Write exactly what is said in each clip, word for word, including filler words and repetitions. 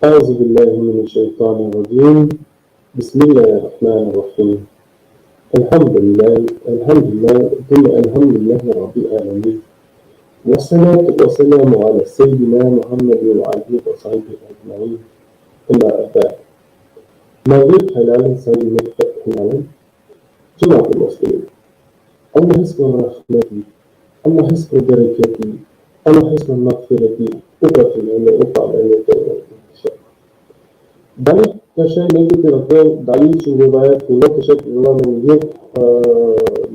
أعوذ بالله من الشيطان الرجيم. بسم الله الرحمن الرحيم. الحمد لله، الحمد لله، ثم الحمد لله رب العالمين. والصلاة والسلام على سيدنا محمد وعلى آله وصحبه أجمعين. أما بعد. Maghrib helal, saygı mekfet helal. Cemaat-i Müslümin. Allah hesbu rahmeti, Allah hesbu bereketi, Allah hesbu mağfireti, upatin ene, upatin ene, upatin ene. Dali ka šaj negdje te vakel, dali čingovaja kuno ka šaj te dela amen jekh, e,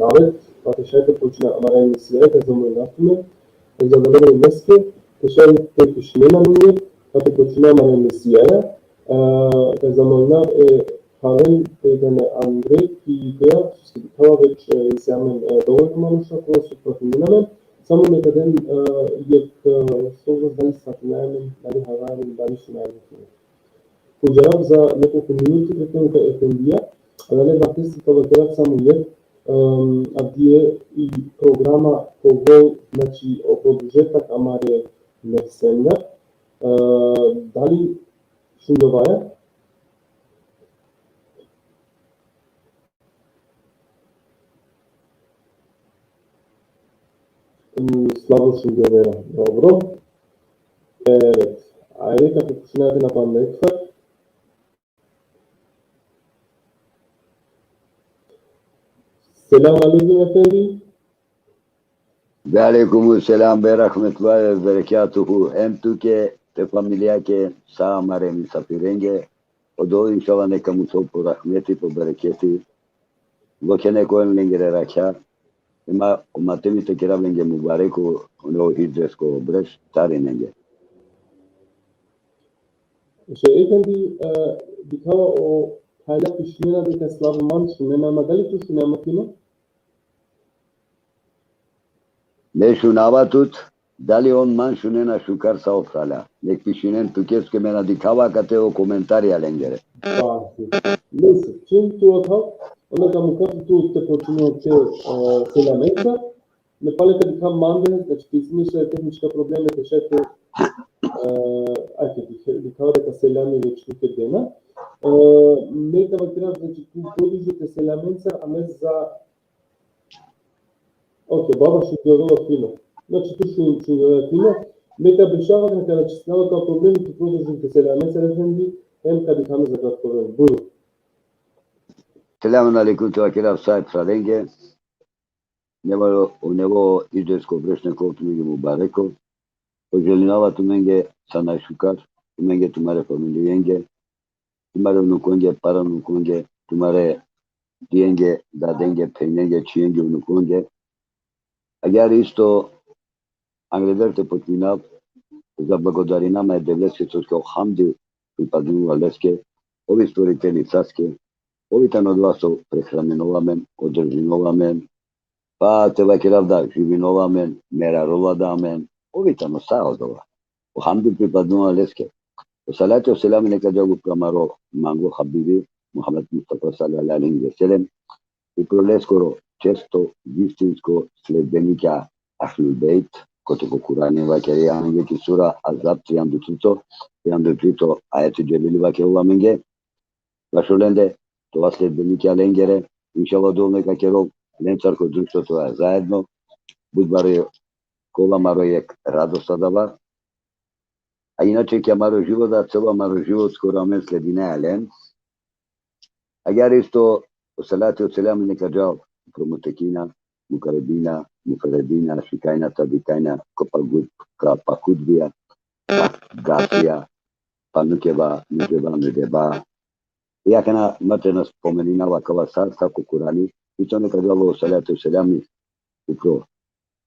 navet, pa ka šaj te počna amara emisija, ka zamolinav tumen, e, za dali leske, ka šaj te počnina amen jekh, pa te počna amara emisija, e, ka zamolinav, e, Halen, e, da ne andre ki ideja, so se dikhava već, e, isi amen, e, dovoljno manuša kola so protivina amen, samo neka den, e, jekh, e, sozna dali svatina amen, dali hava amen, dali šuna amen. Ko džerab za nekoliko minuti pred te efendija, adale vakti ka vakerav samo jekh, em, avdive i programa ka ovel, znači, o produžetak amare dersendar, e, dali šungovaja? Mm, slabo šungovaja. Dobro. Evet. Ajde, ka pokušina te napalna jekh fer. Selam alejkum, efendi. Ve alejkumu selam ve rahmetullahi ve berekatuhu. Hem tuke, te familijake, sa amare misafirenge, odo inšallah neka mučhol po rahmeti, po bereketi, lokhe nek oven lengere rakja, ema o matemi te kerav lenge mubarek o, ono hidžresko breš, tarinenge. Šejh efendi, e, dikhava o phralja pišinena deka slabo man šunena, ama dali tu šunea man fino? Me šunava tut, dali on man šunena šukar sa o phralja. Nek pišinen tukeske, me na dikhava kate o komentarija lengere. Pa, nese, čim tu akava, onda ka mukha tu te počinel te, e, selamenca, me pale ka dikha mande, znači, te isi nešto tehnička probleme, te šaj te, e, ajde, dikha, dikhava deka selami već tuke dena. E, me ka vakerav, znači, tu produži te selamenca, a me za Ok, baba šungjovela fino. Znači, tu šun-, šungjovela fino. Neka bešava, neka raščistinava kao problemi, tu produžim te selamenca, efendi, hem ka dikham za kao problem. Bujrum. Selamun alejkum, te vakerav sa e phralenge. Nevo, o nevo hidžresko breš neka ovel tumenge mubareko. Poželinava tumenge sa najšukar, tumenge, tumare familijenge, tumare unukonge, paranukonge, tumare dienge, dadenge, phenenge, čhijenge, unukonge. Agjaar isto angleder te počminav, zablagodarinama e Devleske soske o hamdi pripadnela leske, ov i stvoritelji saske, ov i tano odova so prehraninela amen, održinela amen, pa te vakerav da živinela amen, merarola da amen, ov i tano sa odova. O hamdi pripadnela leske. O salati, o selami neka džal upro amaro manglo habibi, Muhammed Mustafa sallallahu alejhi ve sellem, upro leskoro često, vistinsko sledbenikja Ahlul Bejt, kote ko Kurani vakeri amenge ki sura Ahzab trianda u trito, trianda u trito ajeti dželili vakerela amenge, bašo lende, te ova sledbenikja lengere, inšallah, dova neka kerol lencar ko društvo te ova zaedno, but baro ka ovel amaro jekh radost adava. A inače ki amaro život, da celo amaro život skoro amen sledinaja len. Agjaar isto, o salati, o selami neka džal upro mutekina, mukarebina, muferedina, ašikajna, sadikajna, ko pa hut-, ka pa hutbija, pa gafija, pa nukeba, nukeba, nukeba. I akana ma te na spomeninava akala sa, sa ko Kurani, i to neka džal o salati, o selami upro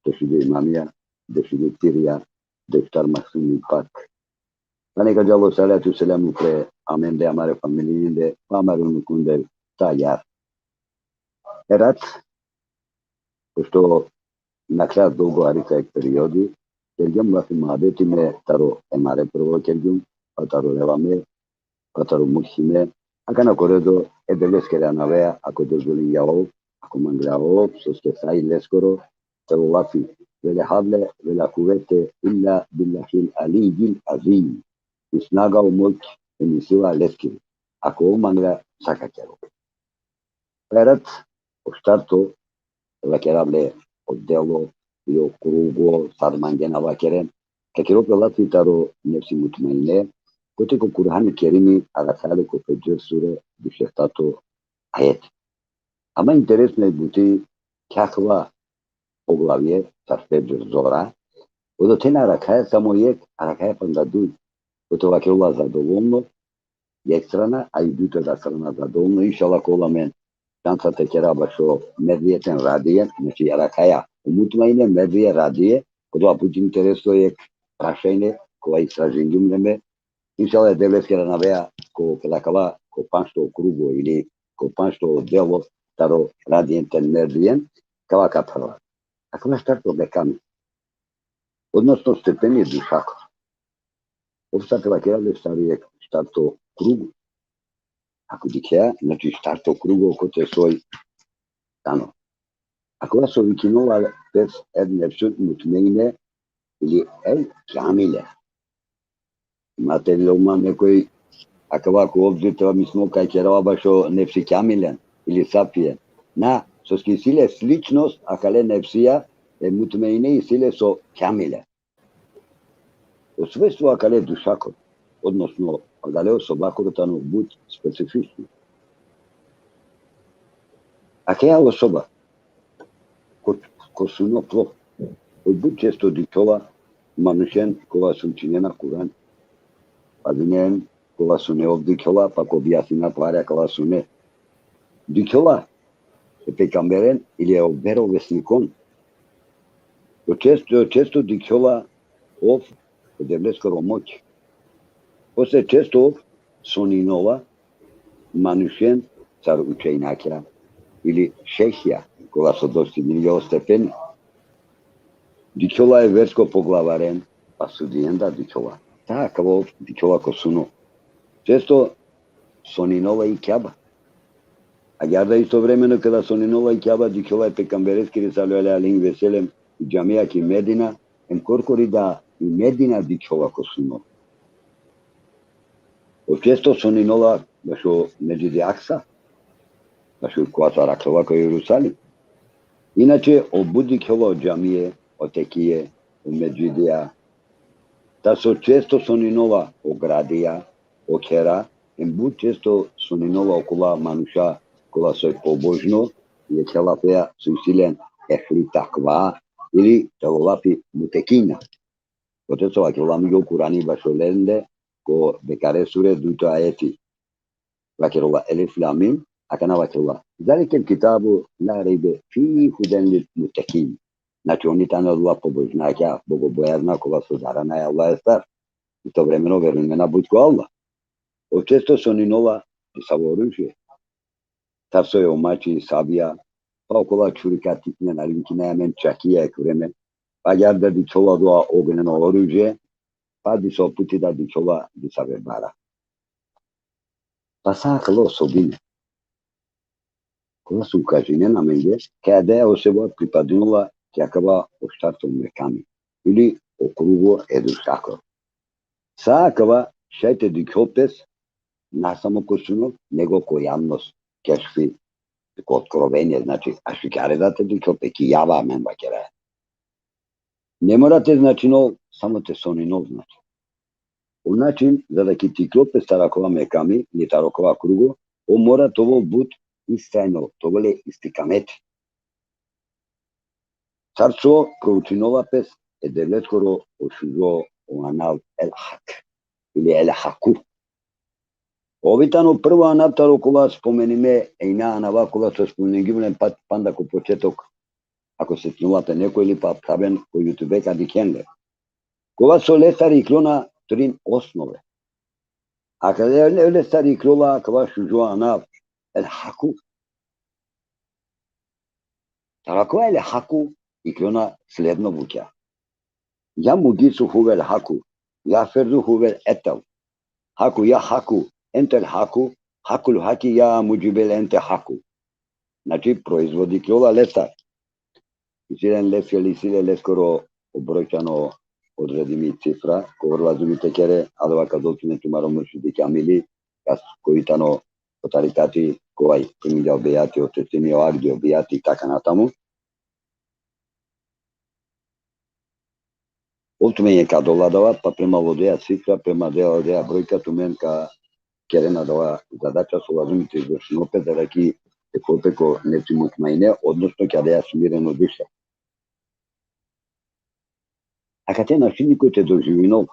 dešudu imamija, dešudu pirija, deftar Mahsumi Pak. Pa neka džal o salati, o selami upro amende, amare familijende, pa amare unukonde, sa agjaar. Erat, pošto nakhlja dolgo hari sa jekh periodi, kergjum lafi muhabeti me taro e mare prvo kergjum, pa taro lelame, pa taro mukhime, akana ko redo e Devleskere anavea, ako dozvolingja ov, ako manglja ov, soske sa i leskoro, taro lafi, ve la havle ve la kuvvete illa billahil aliyyil azim. I snaga, o moć, em i sila leskiri. Ako ov manglja, sa ka kerol. Erat, o štarto, vakerav le o delo, i o krugo, sar mangena vakeren, ka kerol pe lafi taro nefsi mutmaine, kote ko Kurani Kerimi arakhaja le ko Fedžer sure, biš eftato ajet. Ama interesno e buti, kjahva poglavje, sar Fedžer, Zora, odote na arakhaja samo jekh, arakhaja panda duj. Kote vakerela zadovoljno, jekh strana, a i dujto da strana zadovoljno, inšallah, ka ovel amen šansa te kera bašo merdije ten radije, znači, arakhaja o mutmaine, merdije, radije, odova but interesno jekh prašanje, kova istražingjum le me, inšallah, e Devleskere anavea, ko, keda ka ava ko pandžto krugo ili ko pandžto delo taro radien ten merdien, ka ava ka phela. Akava štarto mekami, odnosno stepeni dušako. Ov sa te vakera le sar jekh štarto krugo. Ako dikhea, znači, štarto krugo kote soj tano. Akava so vikinela pes el nefsul mutmaine ili el kamile. Ma te loma nekoj akava ko obzir te ova mislimo kaj kerava bašo nefsi kamilen ili safien. Na, soske isi le sličnost akale nefsija e mutmaine isi le so kamile. O svojstvo akale dušakoro, odnosno akale osobakoro tano but specifično. Akaja osoba, ko, ko suno plo, oj but često dikhjola manušen kova so učinena Kuran, Pazinen, kola sune ov dikhola, pa ka objasnina pare kola sune. Dikhola e pejgamberen ili e verovesnikon. To često, često dikhola ov e Devleskoro moć. Posle često ov soninola manušen, sar učenjakija ili šejhija, kola so dostignile o stepeni. Dikhola e versko poglavaren, pa sudijenda dikhola. Ta akava ov dikhola ko suno. Često soninola i Kjaba. Agjaar da istovremeno keda soninola i Kjaba, dikhola e pejgambereskiri sallallahu alejhi ve sellem i džamija ki Medina, em korkori da i Medina dikhola ko suno. Ov često soninola bašo Medžidi Aksa, bašo kova so arakhljola ko Jerusalim. Inače, ov but dikhola o džamije, o tekije, o medžidija. Ta so često soninola o gradija, o khera, em but često soninola okola manuša, kola soj pobožno, i e khelafeja so isi len ehli takva, ili tano lafi mutekina. Kote so vakerela amenge o Kurani bašo lende, ko Bekare sure, dujto ajeti. Vakerela Elif Lam Mim, akana vakerela: Zalikel kitabu la rejbe fihi huden lil mutekin. Znači, oni tane odola pobožnjakija, bogobojazna, kola so darana e Allahestar. Istovremeno verujnena but ko Allah. Ov često soninola disavo oružje. Sar soj o mači, sabija, pa okola čurika tikne, na linkina amen čakija jekh vreme. Pa agjaar da dikhola odova ogneno oružje, pa diso puti da dikhola disave bara. Pa sa akala osobine, kola so ukažinena amenge kaj adaja osoba pripadinola ki akava o štarto mekami, ili o krugo e dušakoro. Sa akava šaj te dikhol pes, na samo ko suno, nego ko javnost, kešfi, ko otkrovenje, znači, ašikare da te dikhol pe, ki java amen vakeraja. Ne mora te značinol samo te soninol, znači. O način za da ki te iklol pes taro akava mekami, ili taro akava krugo, ov mora te ovol but istrajno, te ovol le istikamet. Sar so proučinola pes e Devleskoro o šužo, o anav El Hak, ili El Haku. Ov i tano prvo anav taro kola spomenime, e ina anava kola so spomengjum len pa, panda ko početok. Ako setinela pe neko ili pa phraven ko YouTube ka dikhen le. Kova so lestar iklona trin osnove. Akale lestar iklola akava šužo anav El Haku. Taro akava El Haku iklona sledno bukja. Ja mugisu huvel haku, ja ferdu huvel etel. Haku, ja haku, entel haku, hakul haki, ja mudžibel ente haku. Znači, proizvodi ikljola lestar. Isi len leske, isi le leskoro o brojčano odredimi cifra, kobor lazumi te kere, adava ka dol tumen tumaro muršidi kamili, kas koj tano o tarikati, kova primingja o bejati, o teslimi, o akdi, o bejati, i taka natamu. Ov tumenge ka dol adava, pa prema odoja cifra, prema odoja brojka, tumen ka kerena adava zadača so lazumi te izvršinol pe, za da ki te ovel pe ko nefsi mutmaine, odnosno ki adaja smireno duša. Akate našti nikoj te doživinol,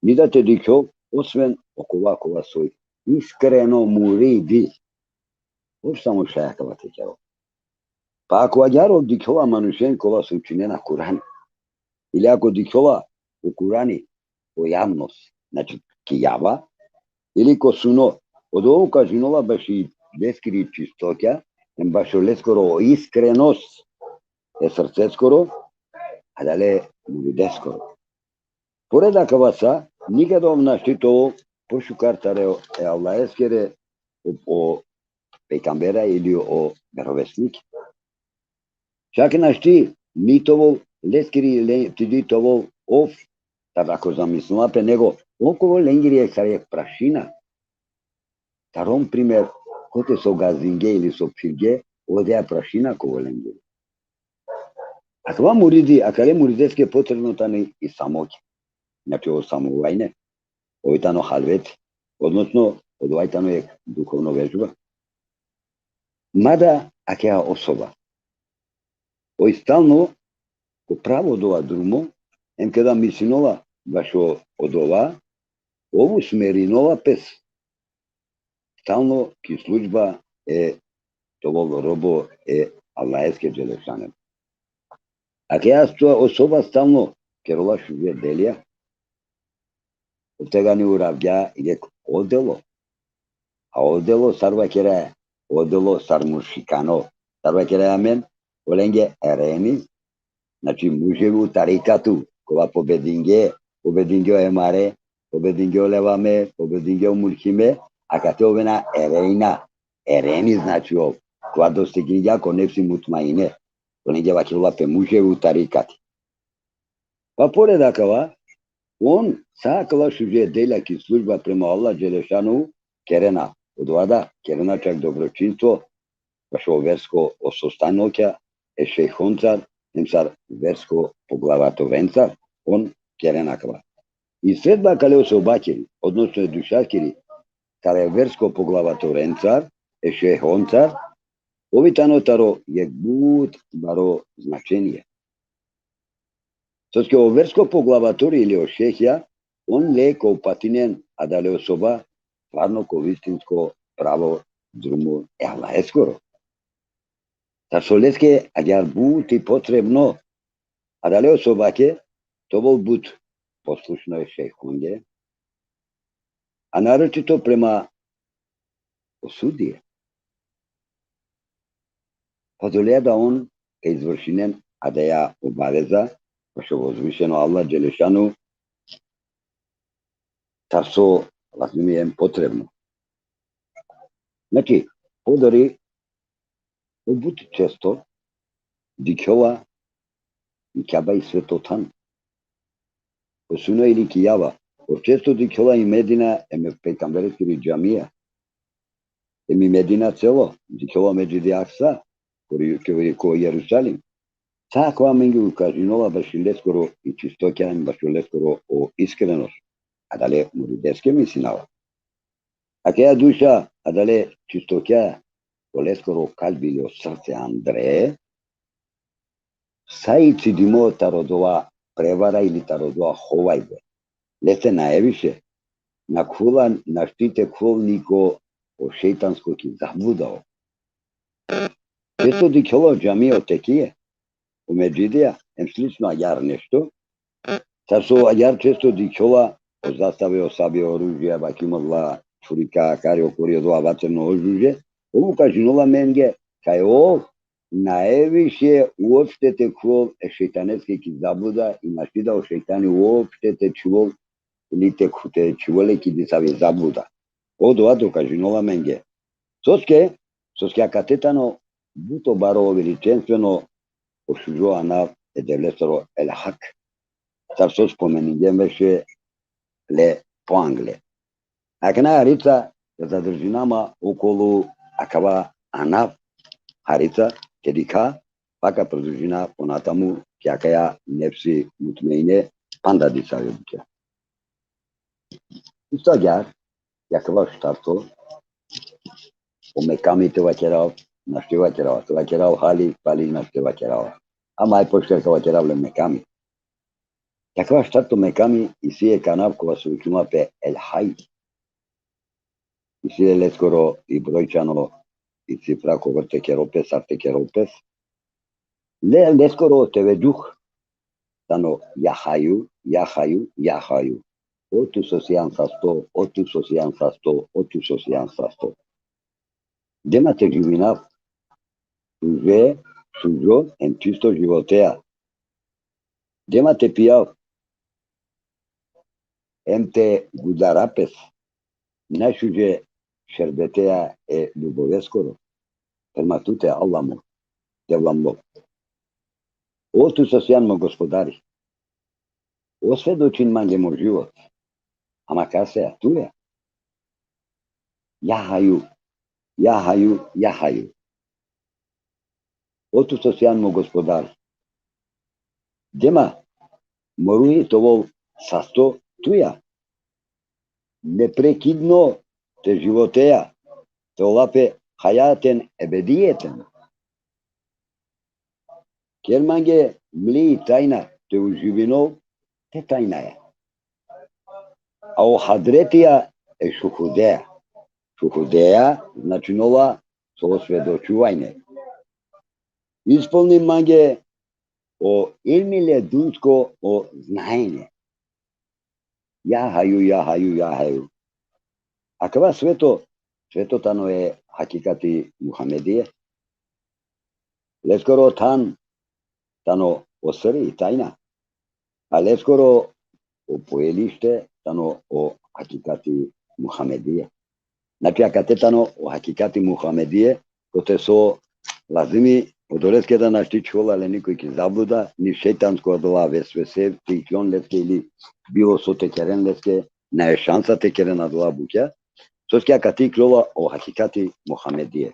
ni da te dikhol, osven okova kova soj iskreno muridi. Ov samo šaj akava te kerol. Pa ako agjaar ov dikhjola manušen kola so učinena Kurani, ili ako dikhjola o Kurani o javnost, znači ki java, ili ko suno, odova ukažinola baši leskiri čistotja, em bašo leskoro iskrenost e srceskoro, adale murideskoro. Pored akava sa, nikada ov našti te ovol pošukar taro e Allaheskere o, o pejgambera ili o verovesnik. Čak našti ni te ovol leskiri, le, ti di te ovol ov, tad ako zamislina pe, nego ov ka ovol lengiri jekh sar jekh prašina. Taro primer, kote so gazingje ili so phirgje, odoja prašina ka ovol lengiri. Akava muridi, akale murideske potrebno tani i samoki. Znači, o samovaljne, ov i tano halvet, odnosno, odova i tano jekh duhovno vežba. Mada, akaja osoba, oj stalno ko pravo odova drumo, em keda mislinola bašo odova, Ov usmerinela pes stalno ki služba e, te ovel robo e Allaheske dželešanuhu. Akaja osoba stalno kerela šuže delija, ov tegani uravgja jekh o delo. A o delo sar vakeraja, o delo sar muršikano. Sar vakeraja amen, olenge ereni, znači muževi u tarikatu, kola pobedinge, pobedinge o emare, pobedinge o levame, pobedinge o mulhime, akate ovena erejna, ereni znači ov, kova dostigingja ko nefsi mutmaine, olenge vakerela pe muževi u tarikati. Pa pored akava, on sa akala šuže delja ki služba prema Allah dželešanuhu kerena, odova da kerena čak dobročinstvo, bašo versko osostajnokja, e šejhoncar, hem sar versko poglavatorencar, on kerena akava. I sredba akale osobakiri, odnosno e dušakiri, kale versko poglavatorencar, e šejhoncar, ovi tano taro jekh but baro značenie. Soske o versko poglavatori ili o šejhja, on le ka upatinen adale osoba stvarno ko vistinsko pravo drumo e Allaheskoro. Sar so leske agjaar but i potrebno adale osobake te ovel but poslušno e šejhonge, a naročito prema o sudije. Pa odoleja da on ka izvršinen adaja obaveza, bašo vozvišeno Allah dželešanuhu, sar so lazimi hem potrebno. Znači, odori ov but često dikhola i Kjaba i sveto than. Ko suno ili ki java, ov često dikhola i Medina, hem e pejgambereskiri džamija. Hem i Medina celo, dikhola Medžidi Aksa, ko, ko, ko Jerusalim. Sa akava amenge ukažinola bašo leskoro i čistokja, bašo leskoro o iskrenost. Adale murideske mislinava. Akaja duša, adale čistokja, ko leskoro kalbi ili o srce andre, sa i cidimo taro dova prevara ili taro dova hovajbe. Leste nae više nakhuvela, našti te khuvol ni ko o šejtansko ki zabluda ov. Često dikhola o džamija, o tekije, o medžidija, hem slično agjaar nešto. Sar so agjaar često dikhola o zastave, o sabija, oružija, baki modla, čurika, kari, okori, odova vatreno oružje, ov ukažinola amenge kaj ov nae više uopšte te khuvol e šejtaneske ki zabluda i našti da o šejtani uopšte te čhuvol, ili te khu-, te čhuvol le ki disavi zabluda. Odova ukažinola amenge. Soske, soske akate tano but o baro, veličanstveno o šužo anav e Devlesoro El Hak. Sar so spomeningjem više le poangle. Akana harica ka zadržina ma okolu akava anav, harica ka dikha, pa ka produžina ponatamu ki akaja nefsi mutmaine panda disavi bukja. Isto agjaar, akava štarto, o mekami te vakerav, našti vakerav, te vakerav hali, pali našti vakerav. Ama aj pošukar ka vakerav le mekami. Akava štarto mekami isi jekh anav kova so vikinela pe El Haj. Isi le leskoro i brojčano, i cifra kobor te kerol pes, sar te kerol pes. Le, leskoro tevedžuh tano ja Haju, ja Haju, ja Haju. O tu so sian sasto, o tu so sian sasto, o tu so sian sasto. De ma te živinav šuže, šužo, em čisto životeja. De ma te pijav, em te gudarav pes najšuže šerbeteja e ljuboveskoro. Prema tute, Allah mo, Devla mo. O tu so sian mo gospodari. Osvedočin mange mo život. Ama kaseja? Tuja. Ja Haju, ja Haju, ja Haju. O tu so sian mo gospodari. De ma mo ruhi te ovol sasto tuja. Neprekidno te životeja, te ola pe hajaten ebedijeten. Ker mange mli tajna te uživinol te tajnaja. A o hadretija e šuhudeja. Šuhudeja značinola so svedočuvajne. Ispolni mange o ilmi ledunsko o znajne. Ja Haju, ja Haju, ja Haju. Akava sveto, sveto tano e hakikati Muhamedije. Leskoro than tano o siri i tajna. A leskoro o pojelište tano o hakikati Muhamedije. Znači, akate tano o hakikati Muhamedije, kote so lazimi odoleske da našti čhola le nikoj ki zabluda, ni šejtansko adola vesvese te iklon leske ili bilo so te keren leske, nae šansa te keren adola bukja, soske akate iklola o hakikati Muhamedije.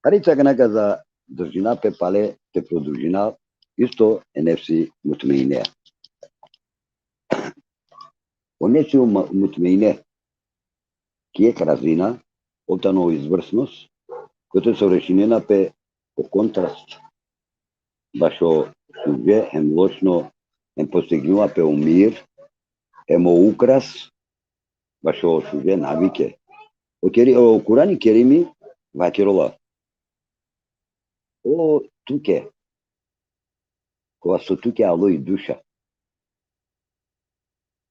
Harica akana ka zadržina pe pale te produžina isto e nefsi mutmeine. O nefsi mu-, mutmeine, ki jekh razina, ov tano o izvrsnost, kote so rešinena pe o kontrast bašo šuže hem lošno, hem postignela pe o mir, hem o ukras bašo šuže navike. O Keri-, o Kurani Kerimi vakerola: O tuke, kova so tuke alo i duša.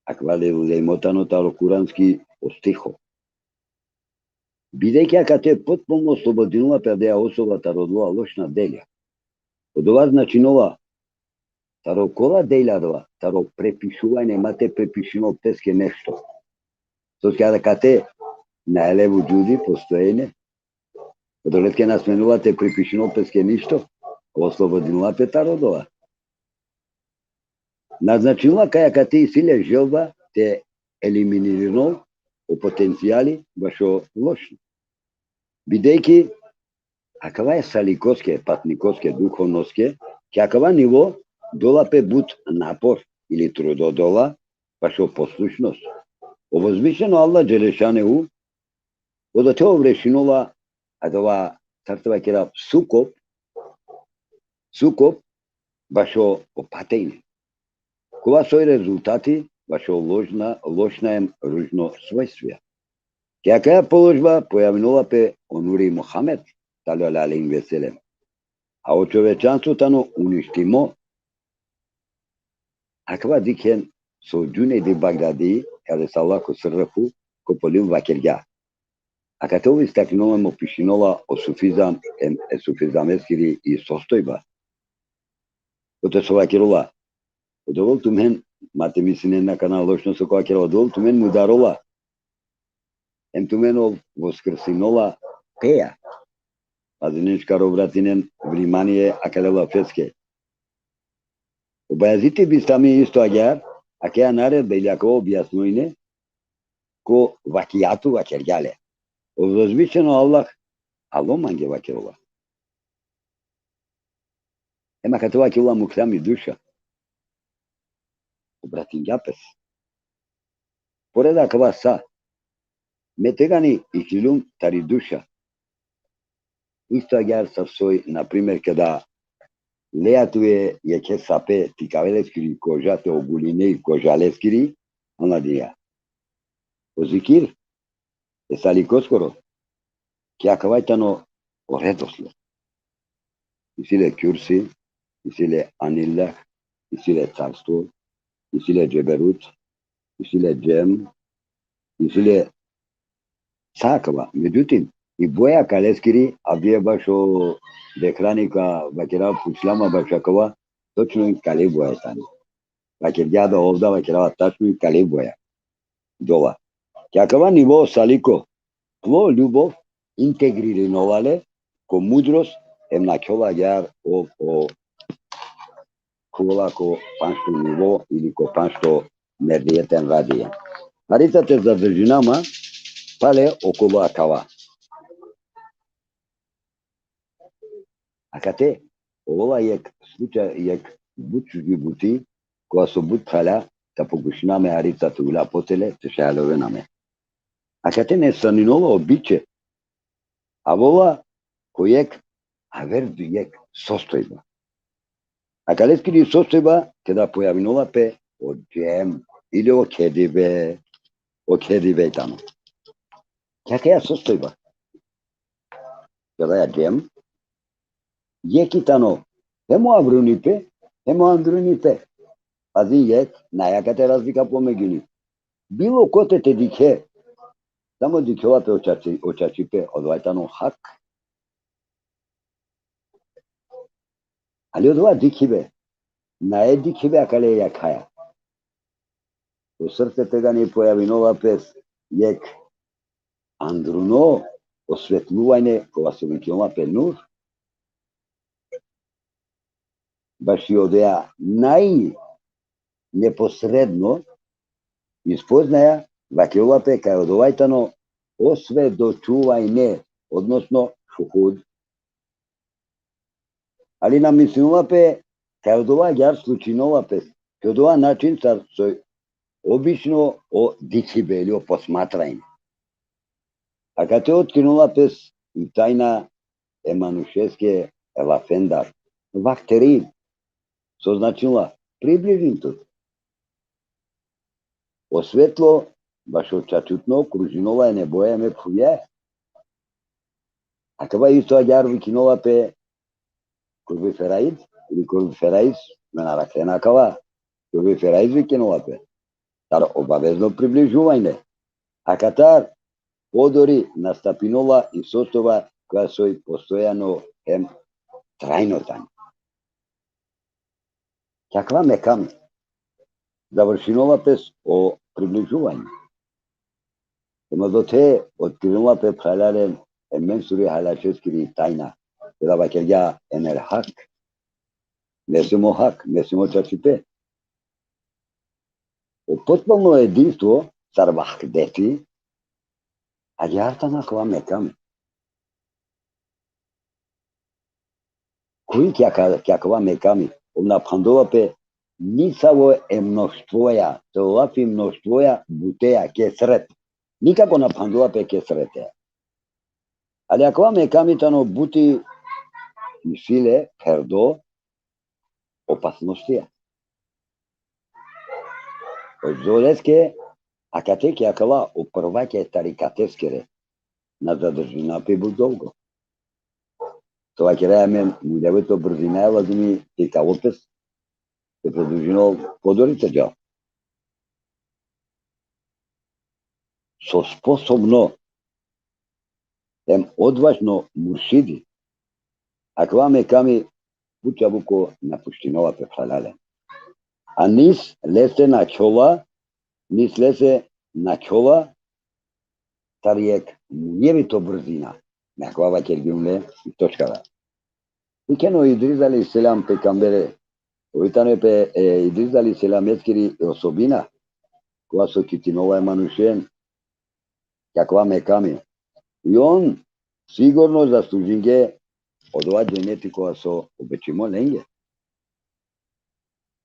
Akava le, lejmo tano taro kuranski o stiho. Bidejki akate potpuno oslobodinela pe adaja osoba taro odola lošna delja. Odova značinola taro kola delja adava, taro prepišuvanje, ma te prepišinol peske nešto. Soske akate nae le vudžudi, postojene. Odoleske na smenela te prepišinol peske ništo, oslobodinela pe taro odova. Na značinola kaj akate isi le želba te eliminirinol o potencijali bašo lošno. Bidejki akava e salikoske, patnikoske, duhovnoske, ki akava nivo dola pe but napor ili trudo dola, bašo poslušnost. O vozvišeno Allah dželešanuhu, odote ov rešinola adava, sar te vakerav, sukob, sukob bašo o patejne. Kova soj rezultati bašo lošna, lošna hem ružno svojstvija. Ki akaja položba pojavinola pe o nuri Muhammed, sallallahu alejhi ve sellem. A o čovečanstvo tano uništimo. Akava dikhen so Džunejdi Bagdadi, kade sallallahu ko srrfu, ko polim vakergja. Akate ov istakninola hem opišinola o sufizam, em, e sufizameskiri i sostojba. Kote so vakerola: Odova tumen, ma te mislinen akana lošno so ka vakerav, odova tumen mudarola. Em tumen ov voskrsinola peja. Pazinen, šukar obratinen vrimanie akale lafeske. O Bajaziti Bistami isto agjaar, akaja naredbe ili akava objasnujne, ko vakijatu vakergja le. O vozvišeno Allah alo mange vakerola. Em akate vakerola: Mukhlja mi duša. Obratingja pes. Pored akava sa, me tegani iklilum tari duša. Isto agjaar sar soj, na primer, keda lea tuve jekhe sape te ikave leskiri koža, te oguline i koža leskiri, anladinea. O zikir e salikoskoro, ki akava tano o redosled. Isi le Kursi, isi le Anillah, isi le Carstvo, isi le Džeberut, isi le Džem, isi le sa akava. Međutim, i boja kaleskiri, avdive bašo dekrani ka vakerav, pučla ma bašo akava, točno i kali boja tani. Vakergja da ov da, vakerava, tačno i kali boja. Dola. Ki akava nivo saliko, plo ljubov integririnola le ko mudrost, em nakhjola agjaar ov, o, kola ko panšto nivo ili ko panšto merdijeten radije. Harica te zadržina ma pale okolo akava. Akate ola jekh slučaj, jekh but čudni buti, kova so but phralja ka pokušina me harica te ula potele, te šajalovena me. Akate nestaninola o biče, avola ko jekh aver jekh sostojba. Akaleskiri sostojba, keda pojavinola pe o Džem, ili o kedibe, o kedibe tano. Kjakaja sostojba. Kjakaja džem, jekh i tano, hem o avrunipe, hem o andrunipe. Pazin jekh, nane akate razlika pomeđu njih. Bilo kote te dikhe, samo dikhjola pe o čači-, o čačipe, odova tano hak. Ali odova dikhibe, nane dikhibe akale jakhaja. O srce tegani pojavinola pes jekh andruno osvetljuvanje, kova so vikinela pe nur. Baši odoja naj neposredno ispoznaja, vakerela pe kaj odova tano osvedočuvanje, odnosno šuhud. Ali na mislinela pe kaj odova agjaar slučinola pe, kaj odova način sar so obično o dikhibe ili o posmatranje. Akate otkrinela pes i tajna e manušeske, e lafendar. Vakterin. So značinela? Približin tut. O svetlo, bašo čačutno, kružinola e neboja me phuvja. Akava isto agjaar vikinola pe kurbi feraid, ili kurbi feraid, me na rakhen akava, kurbi feraid vikinola pe. Tar obavezno približuvanje. Akatar podori nastapinola i sostojba koja soj postojano hem trajno tani. Kjakaja mekami završinola pes o približuvanje. Hem odote otkrinela pe phralalen e Mensuri Halačeskiri tajna. Keda vakergja enel hak. Me sum o hak, me sum o čačipe. O potpuno edinstvo, sar vahdeti, agjaar tano akava mekami. Koj ki akava, ki akava mekami, ov na phandela pe nisavo e mnoštvoja, to lafi mnoštvoja buteja, kesret. Nikako na phandela pe kesrete. Ali akava mekami tano buti isi le pherdo opasnostija. Odoleske akate ki akala o prvake tarikateskere na zadržina pe but dolgo. To vakeraja amen, muljave to brzina, lazimi te ikalo pes, te produžinol podori te džal. So sposobno hem odvažno muršidi, akava mekami but čabuko napuštinola pe, phralalen. A nis lese nakhjola, nis lese nakhjola, tar jekh munjevito brzina. Me akava vakergjum le, točka da. Dikhen o Idris alejhi selam, pejgambere, ov tano pe, e, Idris alejhi selameskiri osobina, kova so kitinola e manušen ki akava mekami. I on sigurno zaslužinge odova dženeti kova so obećimo lenge.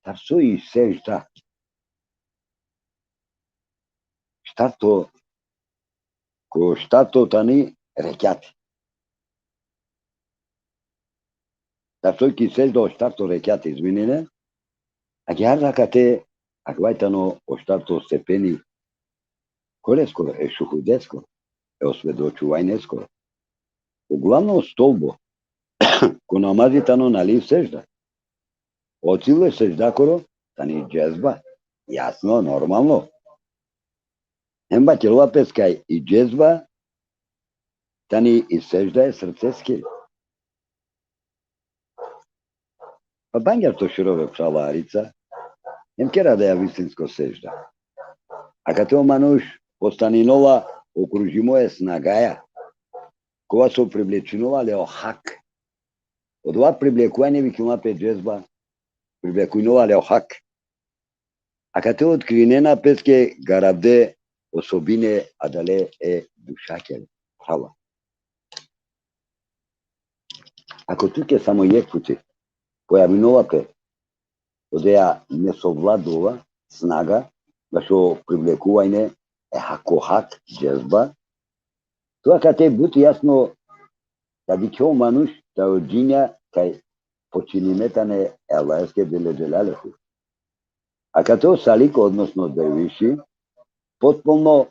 Tar so i sežda. Štarto, ko štarto tani rekjati. Tar so ki sežda o štarto rekjati, izvinine, agjaar akate, akava tano o štarto stepeni, koleskoro, e šuhudeskoro, e osvedočuvajneskoro. O glavno stolbo ko namazi tano, nali, sežda. O cilo e seždakoro tani džezba, jasno, normalno. Hem vakerela pes kaj i džezba tani i sežda e srceske. Pa bangjar to širove, phralarica, hem ker adaja vislinsko sežda. Akate o manuš postaninola okružimo e snagaja, kova so privlečinola le o hak. Odova privlekuvanje vikinela pe džezba, privlekujnola le o hak. Akate otkrinena peske garavde osobine adale e dušakere. Phrala. Ako tuke samo jekh puti pojavinola pe odoja nesovladova snaga, bašo privlekuvanje e hako hak, džezba, to akate but jasno ka dikhe o manuš, ta o džinja kaj počinime tane e Allaheske dželle dželaluhu. Akate o salik, odnosno derviši, potpuno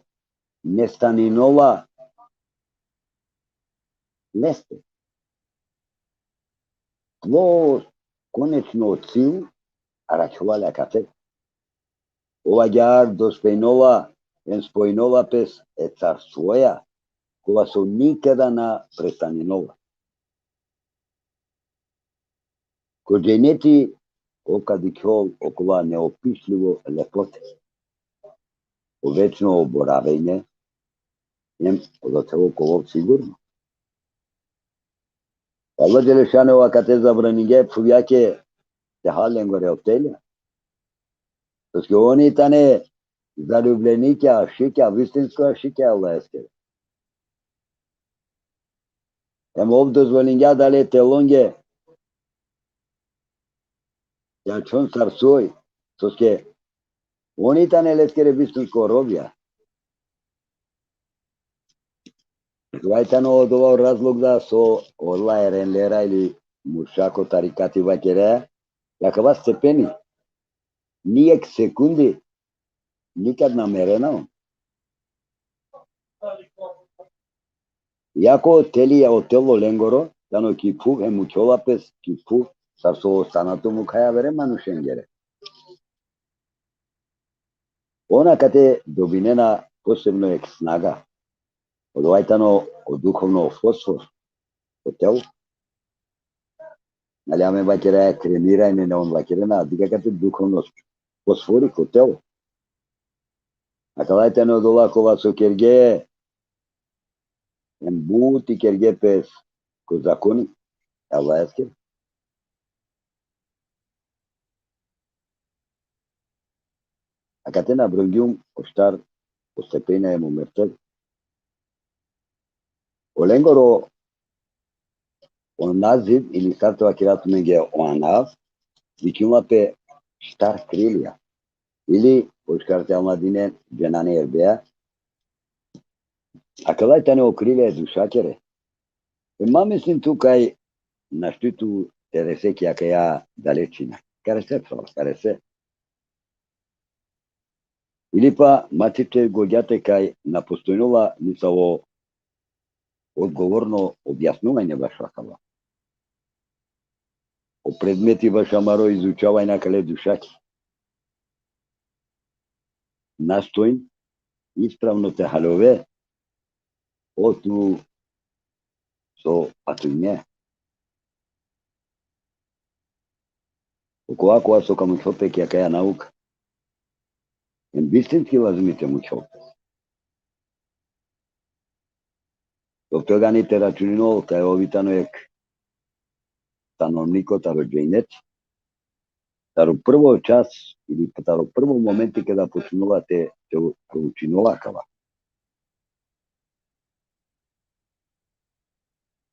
nestaninela leste. Tlo konečno cilj araćhola le akate. Ov agjaar dospejnola, em spojnola pes e carstvoja, kova so nikada na prestaninola. Ko dženeti ov ka dikhol okola neopišljivo lepote. O večno boravejne, em odote okola sigurno. Allah Dželešanuhu akate zabraningja e phuvjake te hal lengore o telja. Soske oni tane zaljubljenikja, ašikja, vistinsko ašikja Allaheskere. Em ov dozvolingja adale telonge te ačhon sar soj, soske oni tane leskere vistinsko robja. Akava tano odova razlog da so ola erenlera ili murša ko tarikati vakerea, akava stepeni, nijekh sekundi nikad na merena on. Iako o teli, o telo lengoro tano ki phuv, hem mukhjola pes ki phuv, sar so o stanato mukha javere manušengere. On akate dobinena posebno jekh snaga. Odova tano o duhovno fosfor, o telo. Nali amen vakerena kremiranje, ne, on vakerena, dikh akate duhovno fosfori ko telo. Akala tane odola kova so kerge, em but i kerge pes ko zakoni e Allaheskere. Akate nabrogjum o štar o stepena em o mertebe. O lengoro o naziv ili sar te vakera tumenge o anav, vikinela pe štar krilja. Ili o škar te amladine dženane erbeja. Akala tane o krilja e dušakere. E ma mislin tu kaj našti tu te rese ki akaja dalečina. Ka rese, phrala, ka rese. Ili pa ma ti te godjate kaj na postojnola nisavo odgovorno objasnuvanje bašo akava. O predmeti bašo amaro izučavanje akale dušaki. Nastojn ispravno te haljove o tu so patunje. Okova, kova so ka mukhol pe ki akaja nauka. Em bistinski lazimi te mukhol pe. Dok tegani te računinol kaj ov tano jekh stanovniko taro dženeti. Taro prvo čas ili taro prvo momenti keda počinela te, te proučinela akava.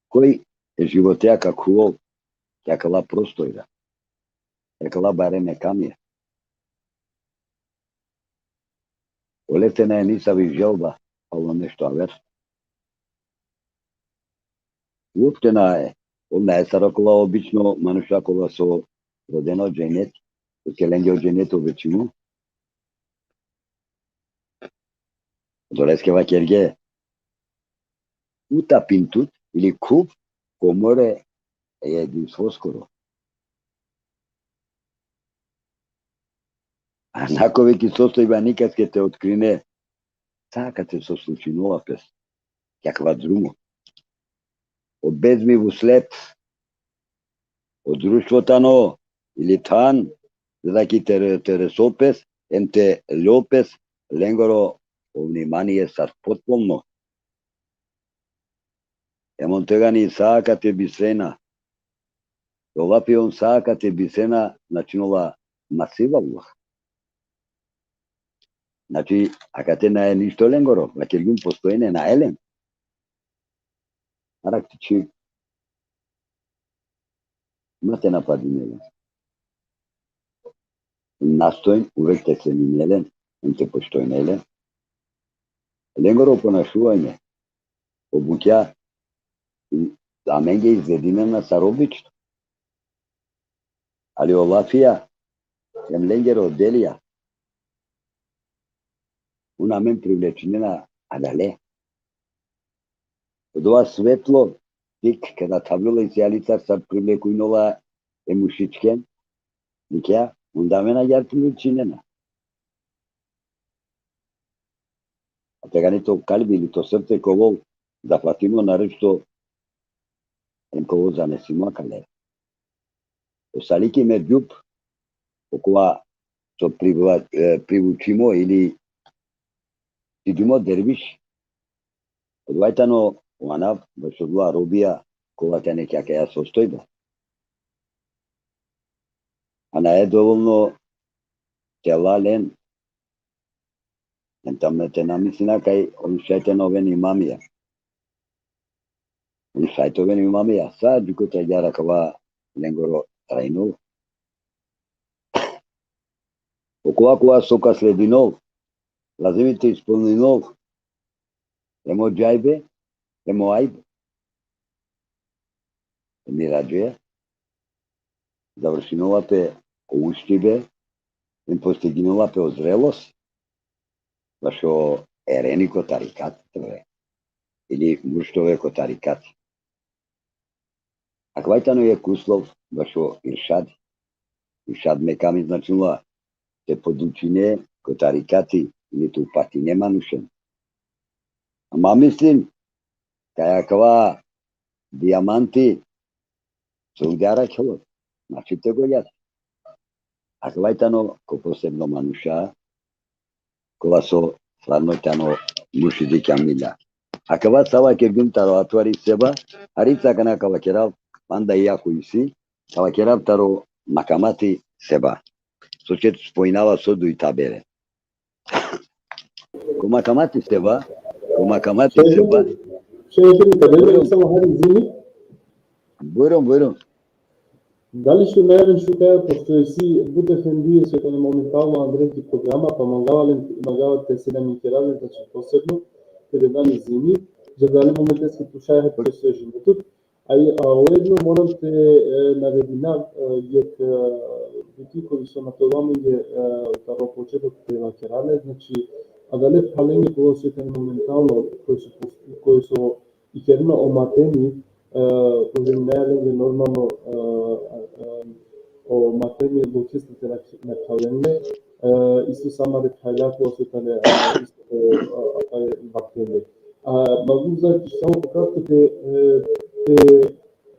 Koj e životeja ka khuvol ki akala prostorija, ki akala bare mekamija. Oleste nae nisavi želba palo nešto aver. Uopšte nae. Ov nae sar okola obično manuša kola so rodena o dženeti. Soske lenge o dženeti obećimo. Odoleske vakerge: Uta pin tut, ili khuv ko more e jedinstvoskoro. A na khuve ki sostojba nikaske te otkrine sa akate so slučinola pes ki akava drumo. O bezmi vuslet, o društvo tano ili than, za da ki te, te resol pes, em te ljol pes lengoro o vnimanie sar potpolno. Em on tegani sa akate bistrena. O lafi on sa akate bistrena, značinola masiv Allah. Znači, akate nae ništo lengoro, vakergjum postojne, nae len. Araktiči. Ma te napadine len. Nastojn uvek te cenine len, em te poštojne len. Lengoro ponašuvanje, o bukja, amenge izgledinena sar obično. Ali o lafija, em lengere o delija, on amen privlečinena adale. Odova svetlo, tik kada thavljola isi alicar, sar privlekujnola e mušičken, dikhe, onda amen agjaar privlečinena. A tegani to kalbi ili to srce ka ovel zahvatimo, naročito em ka ovel zanesimo akale. O saliki me džup, okova so privla-, e, privučimo ili sidimo derviš, odova tano o anav bašo odola robija kola tane ki akaja sostojba. A nae dovolno te la len. Em tano te na mislina kaj on šaj te na oven imamija. On šaj te oven imamija. Sa džuko te agjaar akava lengoro trajno. Okova kova so ka sledinol, lazimi te ispolninol em o džajbe, em o ajbe. Em i radžoja završinola pe o uštibe, em postiginela pe o zrelost, bašo ereni ko tarikati, ili murš te ove ko tarikati. Akava tano jekh uslov bašo iršad. Iršad mekami značinela te podučine ko tarikati ili te upatine manušen. Ama mislim kaj akava dijamanti so udara khelo, znači te goljat. Akava tano ko posebno manuša, kola so stvarno tano muršidi kamila. Akava sa vakergjum taro atvari seba, harica akana ka vakerav, manda i ako isi, ka vakerav taro makamati seba. So će spojinava so duj tabere. Ko makamati seba, ko makamati seba. Šejh, šejh, šejh, šejh, samo hari, izvini. Bujrum, bujrum. Dali šunaja amen šukar, pošto isi but efendije so tane momentalno andre ki programa, pa mangava len, mangava te selamikerav len, znači posebno, te dev len izvini, za dali momenteske tu šaj hep ko svoje životo. A i, a ujedno moram te, e, navedinav, e, jekh, e, buti koj so na to amenge, e, taro početok te vakerav le, znači, adale phalenge koj so tane momentalno, koj so, koj so ikerena o matemi, e, poželjnaja lenge normalno, e, e, e, o matemi lokhestar te na, na khaven le, e, isto sa amare phalja koj so tane, e, isto, e, e, e, vaktende. A, mogu za samo pokratko te, e, te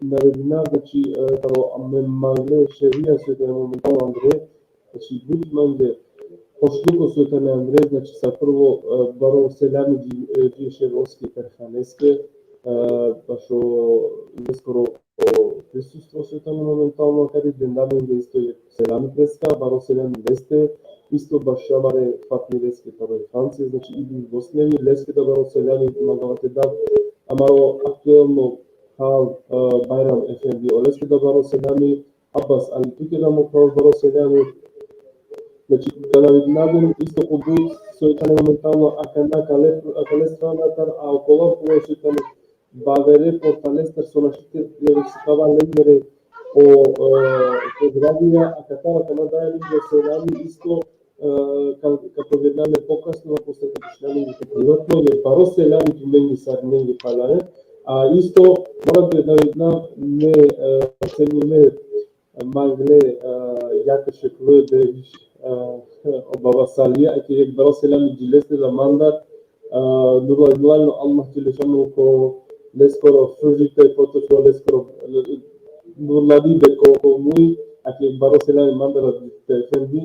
navedinav, znači, e, taro me mangle šejhija so tane momentalno andre, znači, but mange, pošto ko so tane andre, znači, sa prvo, e, baro selami dži, e, dži šejh Oski Perhaneske, e, bašo leskoro o prisustvo so tane momentalno akari, dendam lenge isto jekh selami preska, baro selami leste, isto bašo amare Fatmireske taro Francija, znači, Ibn Bosnevi, leske da baro selami mangava te dav, amaro aktuelno phral, e, Bajram Efendi, oleske da baro selami, Abbas Ali, tuke da mo phral baro selami. Znači, ka navedinav len isto ko but so tane momentalno akana akale, akale strana tar, a okola kova so tane bavere portalestar so našti te sikava lengere o, e, pozdravija, akatar akana daja lenge selami isto, e, ka, ka proverinav len pokasno, a posle ka pučinav len privatno, jer baro selami tumenge sarinenge phralalen. A isto, moram te navedinav me, e, cenime mangle, e, jake šeklo de, e, o baba Salija, ake jekh baro selami dži leste da mandar, e, normalno Allah dželle šanuhu ko leskoro sužite, ko to leskoro, e, normalno de ko, ko muj, ake jekh baro selami mandar te efendi.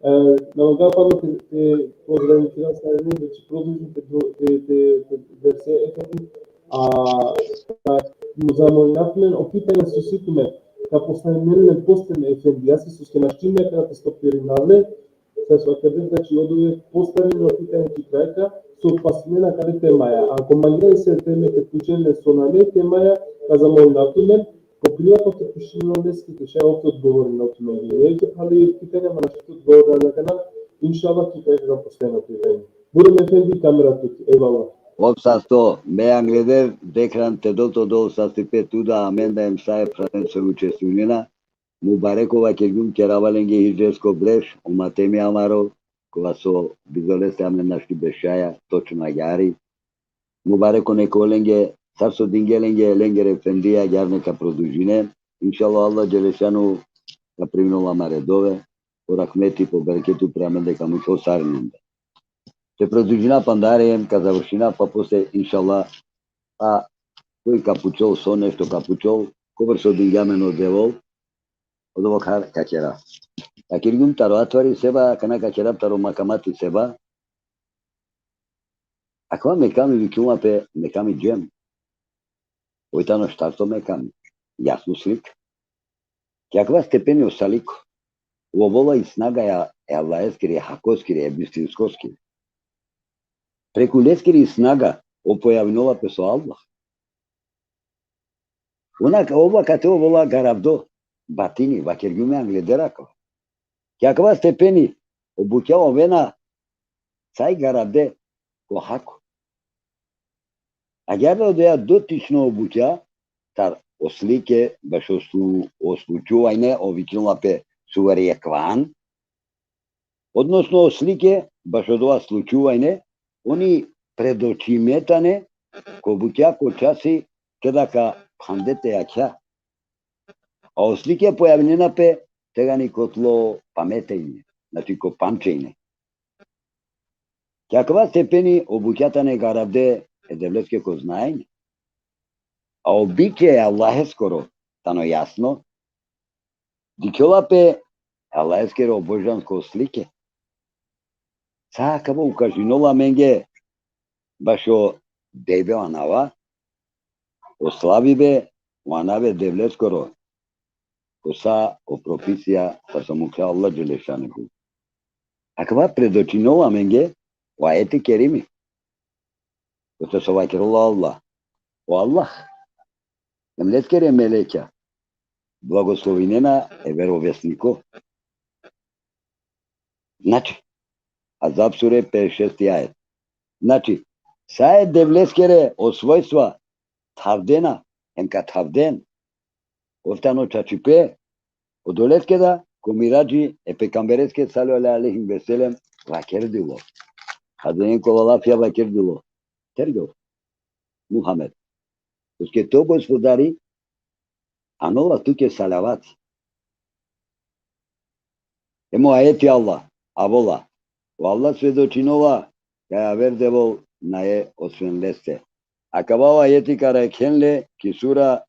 E, na manga pano te, te pozdravim kira sa ne, znači produžim te, te, te, te verse efendi, a, a, zamolinav tumen o pitanja so si tumen, ka postavinen len posle me efendijase, soske našti me akana te stopirinav le, sa so akana, znači, oduvek postavinen o pitanja ki kraj ka, so pasinena akale temaja. Ako mangena se teme te pučen len so nane temaja, ka zamolinav tumen, ko privatno te pučinen leske, te šaj ov te odgovorinen tumenge. Jekh, ali pitanja ma našti te odgovorinen akana, inšallah, ki kraj ka postavinen pitanja. Bujrum efendi, kamera tuti. Ejvallah. Ov sasto, me angleder, dekran te dol to dol sastipe tu da, amen da em sa e phralen so učestvujnena. Mubarek ova kergjum, kerava lenge hidžresko breš, o matemi amaro, kova so bizo leste amen našti bešaja, točno agjaar i. Mubareko neka ovel lenge, sar so dinge lenge, lengere efendija, agjaar neka produžinen. Inšallah, Allah Dželešanu ka primini ola amare dove, po rahmeti, po bereketi upri amende ka mučhol sarinende. Te produžina pandar hem ka završina, pa posle, inšallah, a koj ka pučol, so nešto ka pučol, kobor so dingja amen o Devel, odova ka, ka kera. Vakergjum taro athari seba, akana ka kera taro makamati seba. Akava mekami vikinela pe mekami Džem. Oj tano štarto mekami. Jasno slika. Ki akava stepeni o saliko, ov ovola i snaga e, e Allaheskiri, e Hakoskiri, e bistinskoskiri. Preku leskiri snaga, ov pojavinela pe so Allah. Ona, ov akate ovola garavdo, batini, vakergjum e angleder akava. Ki akava stepeni, o bukja ovena, sa i garavde ko Hako. Agjaar odoja dotično o bukja, sar o slike, bašo slu-, o slučuvanje, ov vikinela pe suverjekvan, odnosno o slike, bašo odova slučuvanje, oni predočime tane, ko bukja ko časi, keda ka phande te jakha. A o slike pojavinena pe tegani ko tlo pametejne, znači ko pamčejne. Ki akava stepeni o bukja tane garavde e Devleske ko znajne. A o biče e Allaheskoro tano jasno, dikhjola pe e Allaheskere o božansko slike. Sa akava ukažinola amenge bašo dejbe o anava, o slavibe o anav e Devleskoro, ko sa o propisija sar so mukhlja Allah Dželešanuhu. Akava predočinola amenge o ajeti kerimi. Kote so vakerela Allah. O Allah, hem leskere melekja, blagoslovinena e verovesniko. Znači, Azab sure, pedeset šesti ajet. Znači, sa e Devleskere o svojstva thavdena, hem ka thavden, ov tano čačipe, odoleske da, ko miradži e pejgambereske sallallahu alejhi ve sellem vakerdilo. Hadinen kola lafija vakerdilo. Tergjo, Muhammed. Soske to Gospodari anola tuke salavat. Hem o ajeti Allah, avola. O Allah svedočinola kaj aver Devel nae osven leste. Akava o ajeti ka arakhen le ki sura,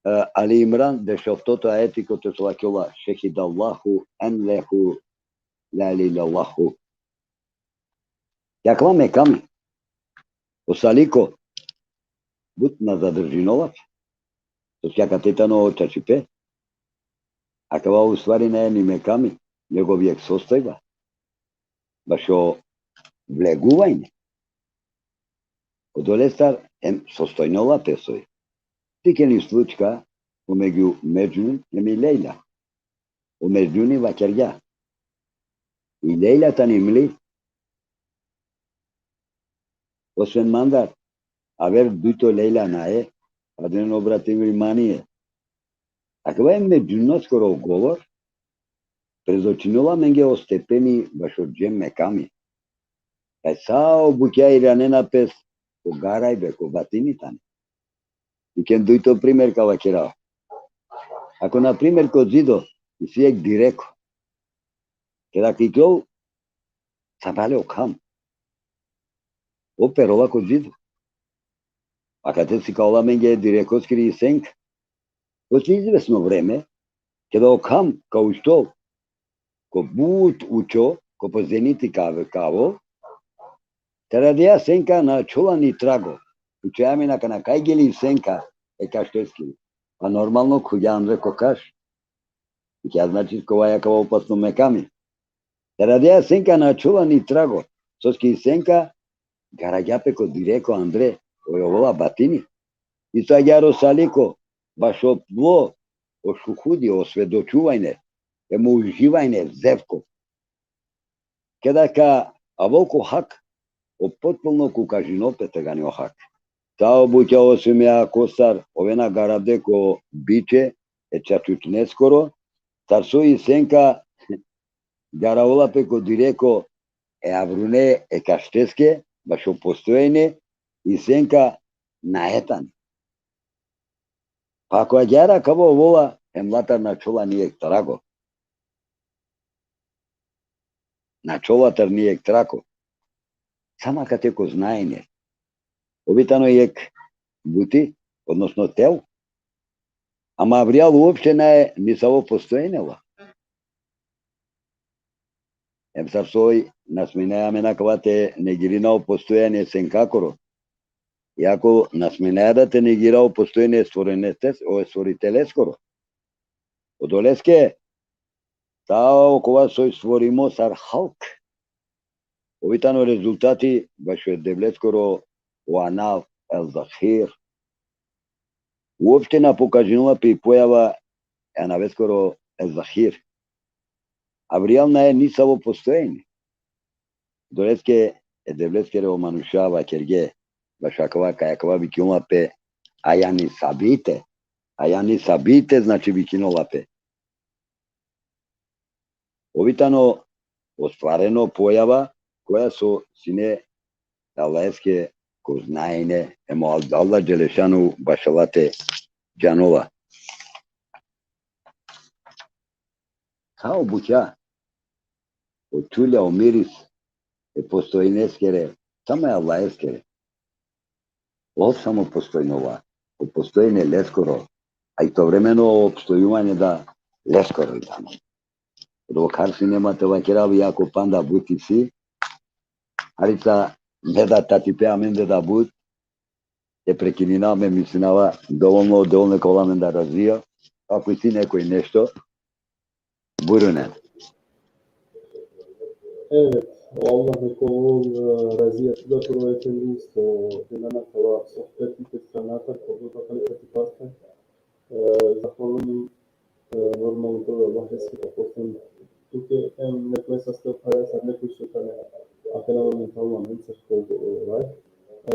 e, Ali Imran, dešoftoto ajeti, kote so vakerela: Šehidallahu ennehu la ilahe illallahu. Ki akava mekami, o saliko, but na zadržinola pe. Soske akate tano čačipe. Akava ustvari nae ni mekami, nego jekh sostojba. Bašo vleguvanje. Odolestar hem sostojnola pe soj. Dikhen i slučka, pomegju Medžnun hem i Lejla. O Medžnuni vakergja. I Lejla tani mli. Osven mandar, aver dujto Lejla nae, hadinen o bratimri Manie. Akava e Medžnunoskoro govor, predočinola amenge o stepeni bašo Džem mekami. Kaj sa o bukja iranena pes ko garajbe, ko batini tane. Dikhen dujto primer ka vakerav. Ako, na primer, ko zido isi jekh direko. Keda ka iklol, sabale o kham. Ov perola ko zido. Akate sikavela amenge e direkoskiri i senka. Posle izvesno vreme, keda o kham ka uštol ko but učo, ko po zeniti ka ave-, ka avol, tari adaja senka na ačhola ni trago. Pučaja amen akana kaj geli senka e kašteskiri. Pa normalno khuvgja andre ko kaš. Dikhen, znači, kova i akava opasno mekami. Tari adaja senka na ačhola ni trago. Soske i senka garagja pe ko direko andre, oj ovola batini. Isto agjaar o saliko, bašo plo, o šuhudi, o svedočuvanje, hem o uživanje, zevko. Keda ka avol ko Hak, o potpuno ka ukažinol pe tegani o Hak. Sa o bukja osven e Hakostar ovena garavde ko biče e čačučneskoro, sar so i senka Garavela pe ko direko e avrune e kašteske, bašo postojanje, i senka nae tani. Pa ako agjaar akava ovola, hem latar na ačhola ni jekh trago. Na ačhola latar ni jekh trago. Samo akate ko znanje. Ov i tano jekh buti, odnosno tel. Ama avrijal uopšte nae nisavo postojanje la. Em sar soj, na sminaja amen akava te negirina o postojanje senkakoro. Iako na sminaja da te negira o postojanje stvoreneste, o stvoriteleskoro. Odoleske, sa okova soj stvorimo sar halk, ov i tano rezultati bašo e Devleskoro o anav El Zahir. Uopšte na pokažinela pe i pojava e anaveskoro El Zahir. Avrijal nae nisavo postojanje. Odoleske e Devleskere o manuša vakerge bašo akava, kaj akava vikinela pe ajani sabite. Ajani sabite, znači, vikinela pe. Ov i tano ostvareno pojava, koja so sine Allaheske ko znanje, em o Allah dželešanu bašo late džanola. Ka o bukja, o čulja, o miris e postojaneskere, samo e Allaheskere. Ov samo postojnela, o postojanje leskoro, a istovremeno o opstojuvanje da leskoro i tano. Odova kar sine ma te vakerav, iako panda but isi, harica me da tatipe amende da but, te prekinina, me mislinava dovolno, dovolno ka ovel amendar razija. Ako isi nekoj nešto, bujrun. Evet, o Allah neka ovel, e, razija tuda, prvo efendi, so dena akala sohbeti te stranata, koga da kali kati pasta, e, zahvalum, e, normalno, prvo Allah, eski pa posle tuke, em nekoj saste o phare, sar nekoj so tane akana momentalno amencar ko, ovaj. E,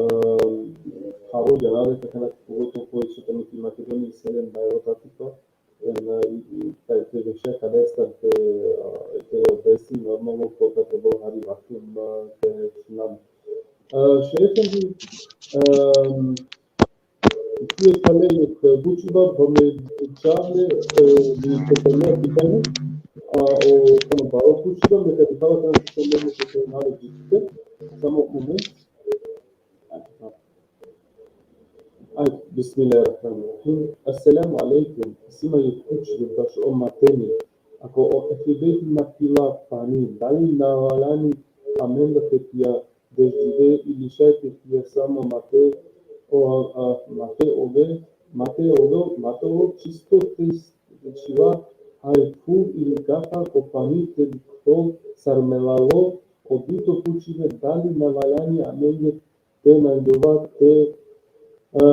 haro džanave, akana pogotovo koj so tane ki Makedonija, selem, bajro tatiko, em, i, i, taj te veša kadestar te, e, te odesi, normalno, koga te bol hari vakti, em, te šunav. E, Šeref efendi, em, tu je tale jekh bučiba, pa me čavle, e, mi te tane pitanje, a, o, samo baro bučiba, me te pitava tane pitanje, me te tane pitanje, samo moment. Ajde, bismillahirrahmanirrahim. Esselamu alejkum. Isi ma jekh pučibe bašo mateni. Ako o Ehli Bejti na pila pani, dali na valjani amenda te pija deždive ili šaj te pija samo ma te o, a, ma te ove, ma te ove, ma te ove čisto te, te čhiva hajfur ili kafa ko pani te dikhol sar melalo? O dujto pučibe, dali na valjani amenge te nangjova te, e,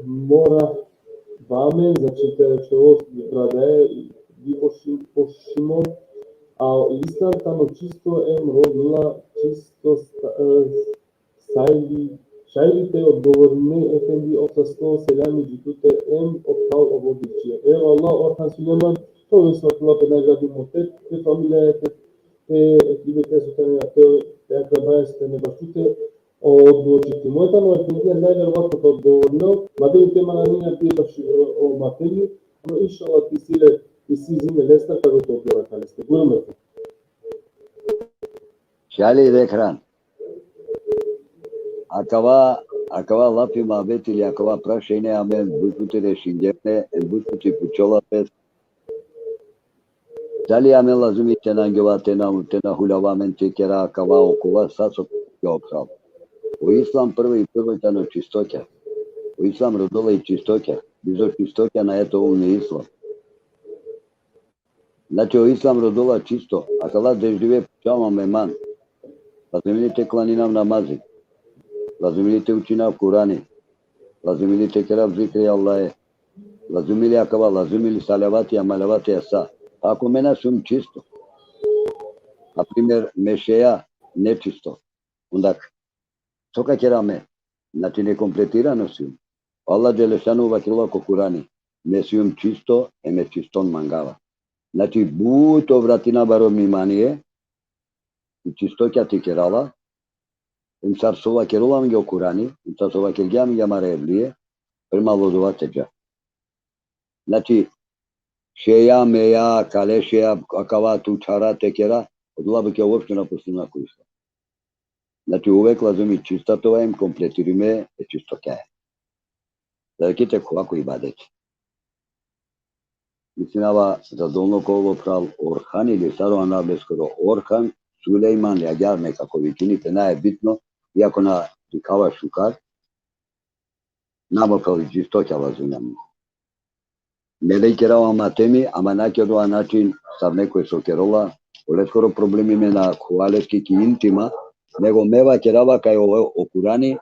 mora bamen, znači te čelo bradaja i bi poši-, pošimo, a o Islam tano čisto em rodila čisto sta-, e, sajli, šaj li te odgovorine, efendi, o sasto selami dži tute em o phral o vodičija. Evo Allah, Orhan Sulejman, to ve svatila pe nagradu mote, te familija te, te, te, te, te, te akrabaja so tane baš tute, odgovorčiti. Moj tano e putnja najverovatno ka odgovorno, mada i te mananina ti baš, e, o mateni, no inšallah ti sile, ti si zime lestar, kako to odgovara ka leste. Gurme te. Šali Vekran. Akava, akava lafi muhabeti ili akava prašanje amen but puti rešingjem le, e but puti pučola pes, dali amen lazimi te na angjova, te na, te na huljova amen te kera akava okova, sa so ke opral. O Islam prvo i prvo tano čistokja. O Islam rodola i čistokja. Bizo čistokja nae te ovel ni Islam. Znači, o Islam rodola čisto. Akala deš dive pučava amen man. Lazimi li te klaninav namazi? Lazimi li te učinav Kurani? Lazimi li te kerav zikri Allahe? Lazimi li akava, lazimi li salavati, amalavati, asa? Ako me na sijum čisto, na primer, me šeja nečisto, onda so ka kera me? Znači, nekompletirano sijum. Allah dželešanu vakerela ko Kurani: Me sijum čisto, e me čiston mangava. Znači, but obratina baro mi manie, i čistoća ti kerava, em sar so vakerela amenge o Kurani, em sar so vakergja amenge amare evlije, prema odova te dža. Znači, šeja, meja, kale šeja, akava tu čhara te kera, odola buke uopšte na poslužna ko Islam. Znači, uvek lazumi čista te ova em kompletirime e čistoća. Da ki te kova ko ibadet. Mislinava zadovoljno ko ovo phral Orhan ili sar o anav leskoro, Orhan Sulejman, li agjaar nekako vikini pe, nae bitno, iako na dikhava šukar, na mo phral, čistoća lazumi amen. Me le kerava matemi, ama na ki odova način sar nekoj so kerela, oleskoro problemi me na khuva leske ki intima, nego me vakerava kaj o, o Kurani,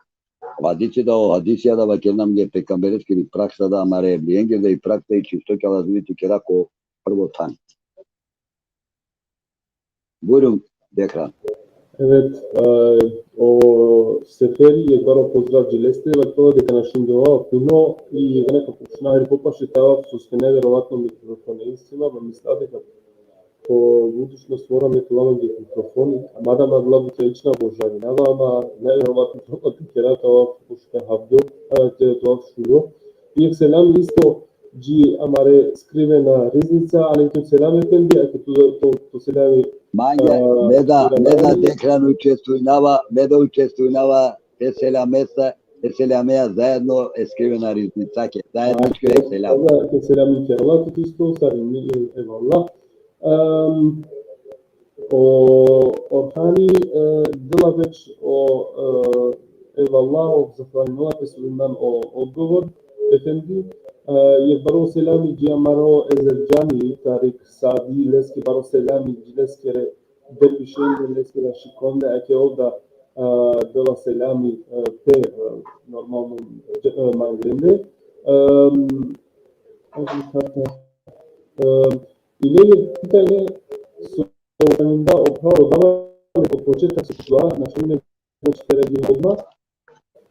o hadisi da, o hadisija da vakerena amenge, pejgambereskiri praksa da, amare evlijengiri da, i praksa i čistoća lazumi te kera ko prvo than. Bujrum, Dekran. Evet, e, o Seferi, jekh baro pozdrav dži leste, vakerela deka na šungjovava puno i jekh nekako šuna hari popaše te avav, soske neverovatno mikrofoni isi la, ma mislava deka ko budućnost mora me te ulav jekh mikrofoni, a mada ma adala buti lična božavinava, ama neverovatno te kera te avav pošukar havdo, a, te, te avav šuro. I jekh selam isto dži amare skrivena riznica, alejkum selam efendi, ako tu, tu, tu selami. Mange, a, me da, selam me da ali. Dekran učestvujnava, me da učestvujnava, te selamesa, te selamea zajedno e skrivena riznicake, zajedničko e selam. Te selam kerela tut isto, sarini, e, evallah. Em, o Orhani, e, dela već o, e, evallah, o zahvalinela pe Sulejman o odgovor, efendi. E, jekh baro selami dži amaro Ezerđani, Tarik Sadi, leske baro selami, dži leskere dervišende, leskere ašikende, ake ov da, e, dela selami, e, te, e, normalno, e, manglende. Em, em, i ine jekh pitanje so da o phral dava od početka so šla, na šunine, znači, te reagirina odma.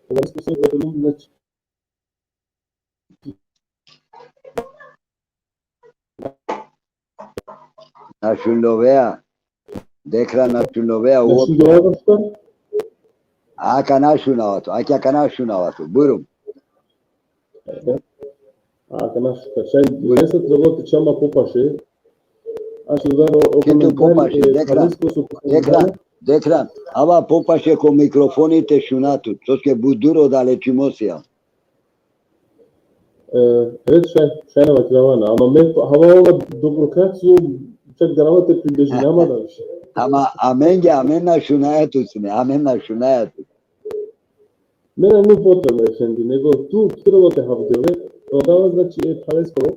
Znači, na šunlovea. Dekran, na šunlovea. Na uopšte šunlovea uopšte? Akana šunava tu, akana šunava tu. Bujrum. Akana šunava tu. Šaj, bujrum. Jeste trebalo te čama popaše. A šaj da o, o komentari, popaše, e, Dekran, Dekran, Dekran, ava popaše ko mikrofoni te šuna tut, soske but duro odalečimo sijam. E, evet, šaj, šaj na vakerava na, ama me hava ova dobro kratko, čak garava te približinama da više. Ama, amenge, amen na šunaja tut sine, amen na šunaja tut. Me nane potreba, efendi, nego tu trebalo te havdjove, odava, znači, e phraleskoro,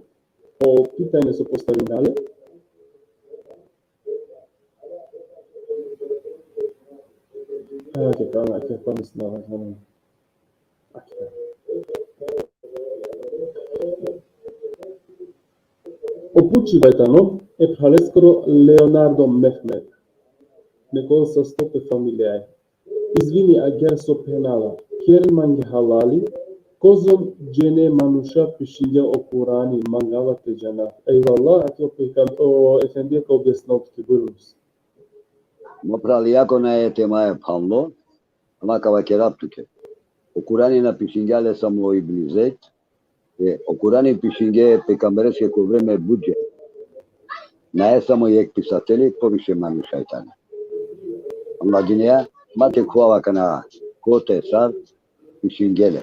o pitanje so postavina le. Ajde, pa, ajde, pa, mislim, ajde, ajde. O pučibe tano e phraleskoro Leonardo Mehmet. Nekol sasto pe familijaja. Izvini, agjaar so phenava, ker mange halali, kozom džene manuša pišingja o Kurani, mangava te džanav. Ejvallah, ake o pejgam-, o efendija ka objasnel tuke, bujrum. Mo phral, iako nae tema e phanlo, ama ka vakerav tuke. O Kurani na pišingja le samo o Ibn Zejd, e, o Kurani pišingje e pejgambereske ko vreme but džene. Nae samo jekh pisateli, poviše manuša i tane. Ama dineja, ma te khuvav akana kote sar pišingje le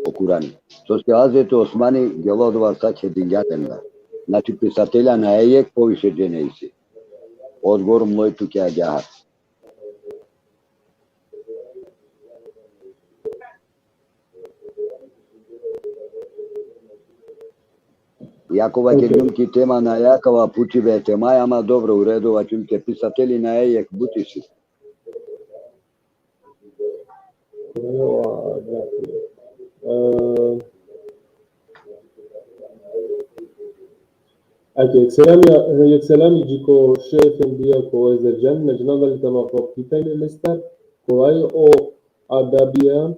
o Kurani. Soske Hazreti Osmani gelo odova sa, čhedingja len da. Znači, pisatelja nae jekh, poviše džene isi. Odgovor moj tuke agjaar. Iako vakergjum ki tema nae akava pučibe e temaja, ama dobro, u redu, vaćum ke pisateli nae jekh, but isi. Ake, jekh selami, jekh selami dži ko šej efendija ko Ezerđan, na džanav dali tano po pitanje lestar, kolaj o adabija,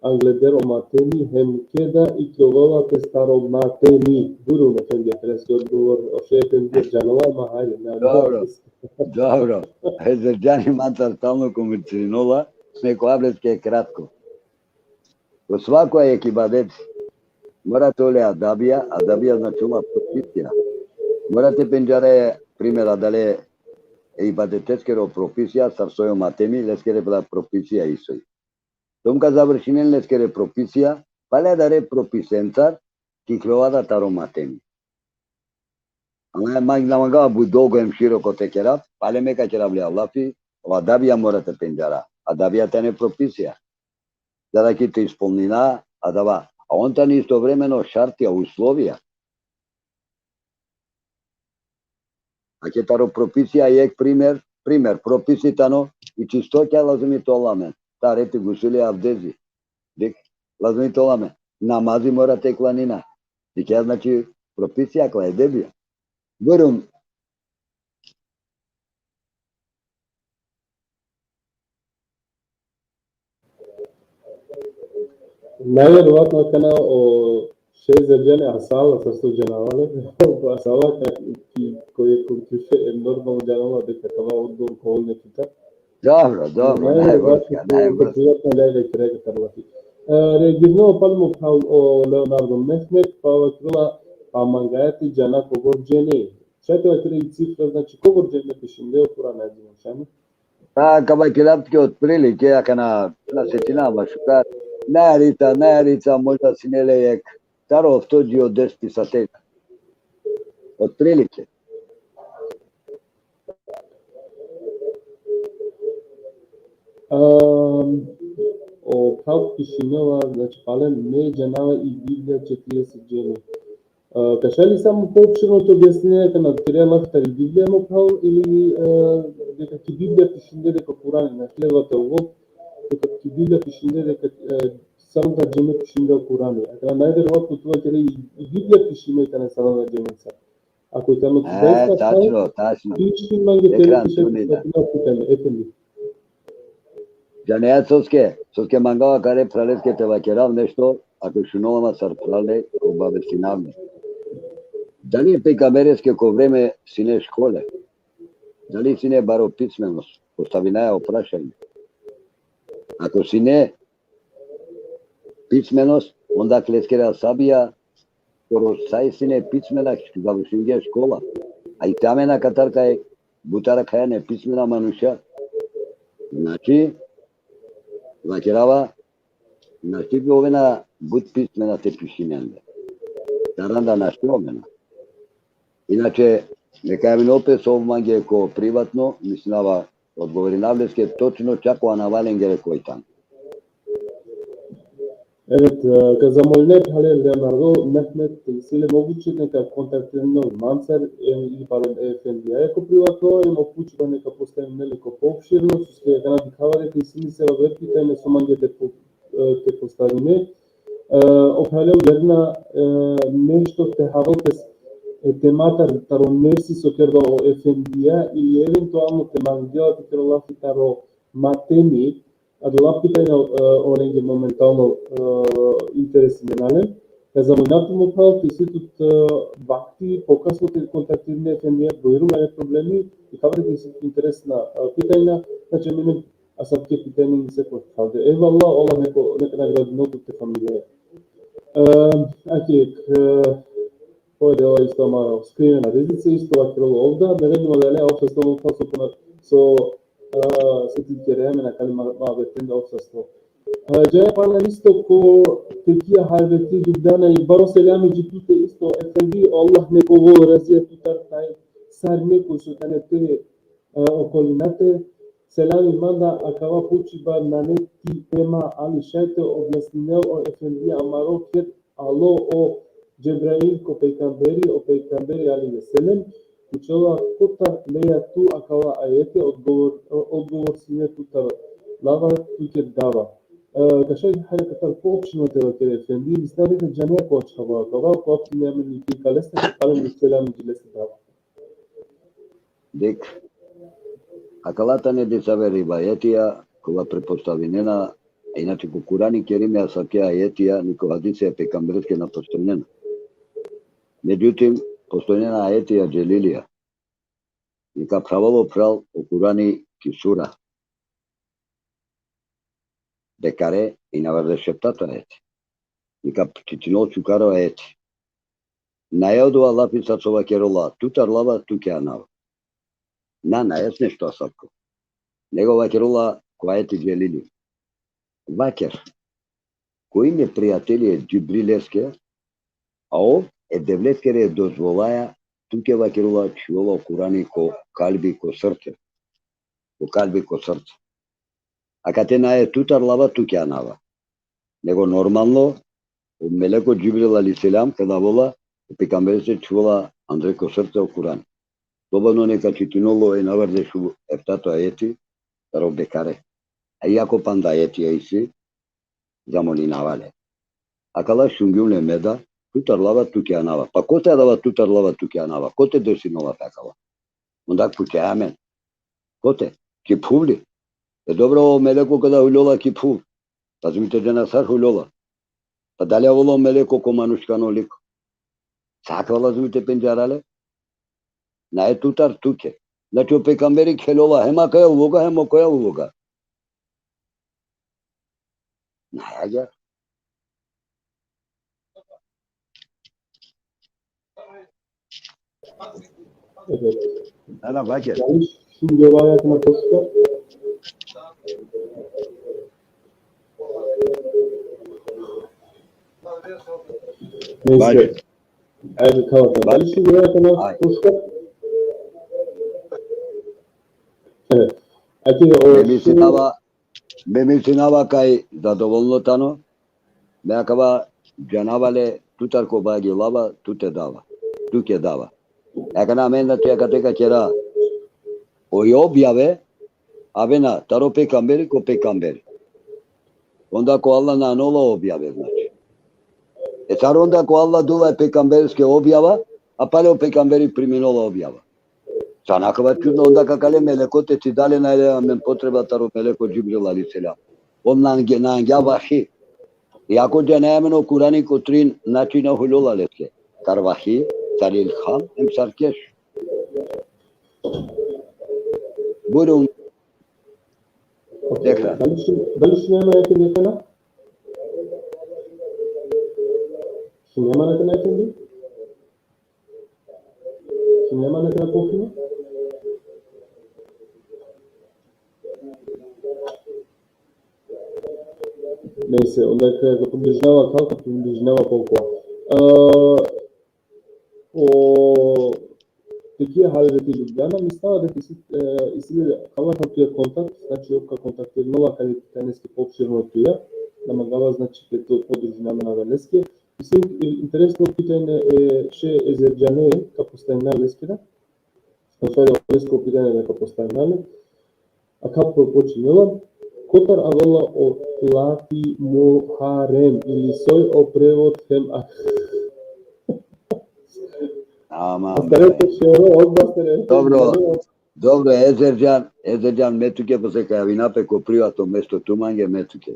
angleder o matemi, hem keda ikljovala pes taro matemi. Bujrun, efendi, akana si odgovor, o šej efendi džanela, ama hajde, ne. Dobro, dobro. Hezerdžani mantar stalno komentirinola, me kova leske kratko. O svako jek ibadet mora te ole adabija, adabija značinela propisija. Mora te pendžare, primer, adale e ibadeteskoro propisija, sar soj o matemi, leskere pela propisija isoj. Tom ka završinen leskere propisija, pale adare propisencar, ka ikljovav da taro matemi. Ama ma na mangava but dolgo hem široko te kerav, pale me ka kerav le lafi, o adabija mora te pendžara. Adabija tane propisija. Za da ki te ispolnina, adava. A on tane istovremeno šartija, uslovija. Ake taro propisija jek primer, primer, propisi tano, i čistoća lazimi te ovel amen. Tareti, gusuli, avdezi. Dikh, lazimi te ovel amen. Namazi mora te klanina. Dikh, ja, znači, propisija, akala edebija. Bujrun. Najverovatno akana o šej Zerdžani asala, sar so džanela le, asala ka, ki, ko jek kurtiše, e, normalno džanela deka akava odgovor ka ovel tutar. Dobro, dobro, najverovatno, najverovatno, najverovatno. Privatno lele krega tarlati. E, reagirno pal mo phral o Leonardo Mehmet, pa vakerela, pa mangaja te džana kobor džene. Šaj te vakere i cifra, znači, kobor džene pišinde o Kurani, ajde, šaj. Pa, ka vakerav tuke otprilike, akana na sećinava ma šukar. Najarica, najarica, možda sine le jek taro ofto dži o des pisatelja. Otprilike. Am, o phral pišinela, znači, pale me džanava i Biblija četirdeset džene. A, ka šaj li samo poopširno te objasnine, kana te kere lafi tari Biblija, mo phral, ili, a, deka ki Biblija pišinde deka Kurani, na, htela te ovel, deka ki Biblija pišinde deka, e, saranda džene pišinde o Kurani. Akana najverovatno tu vakere i, i Biblija pišime tane saranda dženenca. Ako i tano, e, zaista, tačno, tačno. Piši mange. Ekran, te, tu ni da. Pitanje, efendi. Džanea soske, soske mangava akare phraleske te vakerav nešto, ako šunela ma sar phrale, obavestinav le. Dali e pejgambereske ko vreme sine škole? Dali sine baro pismenost? Postavinaja o prašanje. Ako sine pismenost, onda leskere ashabija, koro sa sine pismena, završingje škola. A i te amen akatar kaj but arakhaja nepismena manuša. Znači, vakerava, našti bi ovena but pismena te pišinen le. Saranda našti ovena. Inače, neka amen opet so mange ko privatno, mislinava, odgovorinav leske točno čak o anava lengere koj tane. Evet, e, ka zamolinav phrale Leonardo Mehmet, isi li moguće neka kontaktirinen mancar, e, ili pale e efendija ko privatno, em o pučiba neka postavinen le ko poopširno, soske akana dikhava deka isi nesave pitanja so mange te po-, e, te postavine. E, o phrale uverena, e, nešto te havel pes e tematar taro nefsi so kerela o efendija, ili eventualno te mangela te kerel lafi taro matemi, adala pitanja, e, olenge momentalno, e, interesinena len. Ka zamolinav tut, mo phral, te isi tut, e, vakti, pokasno te kontaktirine e efendija, bujrun, nane problemi, i ka vare te isi tut interesna, e, pitanja, znači, amen asavke pitanja isi ko thalde. Ejvallah, Allah neka, neka nagradinel tut te familija. E, ake, e, Oj, dela isto amaro skrivena riznica, isto vakerela ov da, me vedno dale, ov sa sto, so, so, a, se ti kere, me na kali ma, ma vetin da ov sa sto. A, džaja pana isto ko tekija Halveti Ljubljana i baro selami dži tute isto, efendi, Allah neka ovel razija tutar taj, sar neko so tane te, a, okolinate, selami manda, akava pučiba nane ti tema, ali šaj te objasninel o efendi amaro ked alo o Džebrail ko pejgamberi, o pejgamberi alejhi selam, pučela kotar leja tu akava ajeti, odgovor, odgovor sine tutar lava, tuke dava. E, ka šaj hajde katar poopšteno te vakere efendi, mislinava deka džanea ko ačhava akava, ko apti ne amen niti kalesta, ka palem selam dži leste dava. Dikh, akala tane disave rivajetija, kola pretpostavinena Inače, ko Kurani Kerim asavke ajetija, ni ko hadisija e pejgambereske na postojnena. Međutim, postojnena ajetija dželilija. Neka phravalo phral o Kurani ki sura Bekare, inavardeš eftato ajeti. Neka čitinol čukaro ajeti. Nae odova lafi sar so vakerola, tutar lava tuke anava. Na, nae nešto asavko. Nego vakerola ko ajeti dželili. Vaker. Koj ine prijateli e Džibrileske, a ov e Devleskere dozvolaja, tuke vakerola, čhuvola o Kurani ko kalbi, ko srce. Ko kalbi, ko srce. Akate nae tutar lava tuke anava. Nego normalno, o meleko Džibril alejhi selam, kada avola, o pejgamberese čhuvola andre ko srce o Kurani. Slobodno neka čitinol o inavardeš eftato ajeti, taro Bekare. A iako panda ajeti isi, zamolinava le. Akala šungjum le me da, tutar lava tuke anava. Pa kote adava tutar lava tuke anava? Kote desinola pe akala? Onda pučaja amen. Kote? Ki phuv li? E dobro, o meleko kada huljola ki phuv, lazumi te džana sar huljola. Pa dali avola o meleko ko manuškano liko? Sa akava lazumi te pendžara le? Nae tutar tuke. Znači, o pejgamberi khelola hem akaja uloga, hem okaja uloga. Nae agjaar. Evet. Ana, vaker. Yanlış, şimdi rivayetine koştu. Neyse. Vaker. Ajde, kao da. Vaker. Yanlış, şimdi rivayetine koştu. Evet. Ajde, o... Me mislinava, me mislinava kaj zadovoljno tano, me akava džanava le, tutar kobajagi lava, tute dava. Tuke dava. Akana amen da te akate ka kera. O objave avena taro pejgamberi ko pejgamberi. Onda ko Allah nanola objave, znači. E sar onda ko Allah dela e pejgambereske objava, a pale o pejgamberi priminola objava. Sa na akava čudno, onda ka kale meleko te cida le, nae le amen potreba taro meleko Džibril alejhi selam. Ov na angja, na angja vahi. Iako džanaja amen o Kurani ko trin načina huljola leske. Sar vahi, sar ilham, hem sar kešf. Bujrun. Okej, dekha. Dali šun-, dali šunjama jekhe nekana? Šunjama nekana jekhe? Šunjama nekana pokhina? Neyse, onda kaj ga približinava, kako približinava koliko. E, o, te ki Hazreti Ljubljana, mislava da isi, e, isi li kava ka tuja kontakt, znači, ov ka kontaktirinela kaj, kaj leske poopširno tuja, na mangava, znači, te to podržinava na leske. Mislim, i-, interesno pitanje, e, še Ezerđane, ka postavina leske da. Znači, lesko pitanje da ka postavina le. A kako počinjela? Kotar avela o lafi Muharem ili soj o prevod hem a-, Ama, Astare te šero, odmah astare. Dobro, dobro, Ezerđan, Ezerđan, me tuke posle ka javina pe ko privatno mesto, tu mange, me tuke.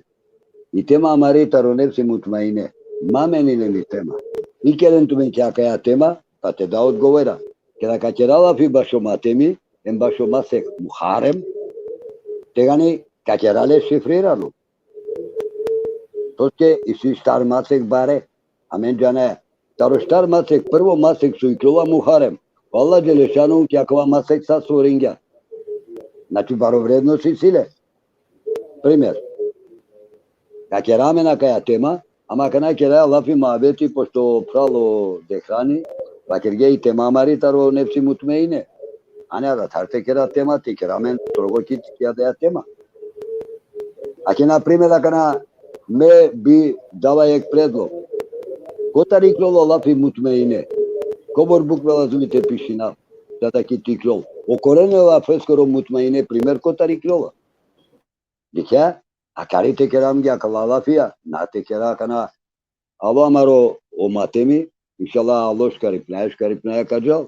I tema amari taro nefsi mutmaine. Ma meninen i tema. Ikeren tumen ki akaja tema, pa te da odgovora. Keda ka kera lafi bašo matemi, em bašo masek Muharem, tegani ka kera le šifrirano. Soske isi štar masek bare, amen džanaja. Taro štar masek, prvo masek so ikljola Muharem. O Allah dželešanuhu ki akava masek sa stvoringja. Znači, baro vrednost isi le. Primer. Ka kera amen akaja tema, ama akana kera lafi muhabeti, pošto phral o Dehrani, vakergja i tema amari taro nefsi mutmaine. Ane, adatar te kera tema, te kera amen strogo ki, ki adaja tema. Akana, na primer, akana me bi dava jekh predlog. Kotar ikljola lafi mutmaine? Kobor bukve lazumi te pišinav, za da ki te iklol? O koren e lafeskoro mutmaine, primer, kotar ikljola? Dikhea, akari te kera amenge akala lafija, na te kera akana. Alo amaro o matemi, inšallah, alo škaripnaja, škaripnaja ka džal.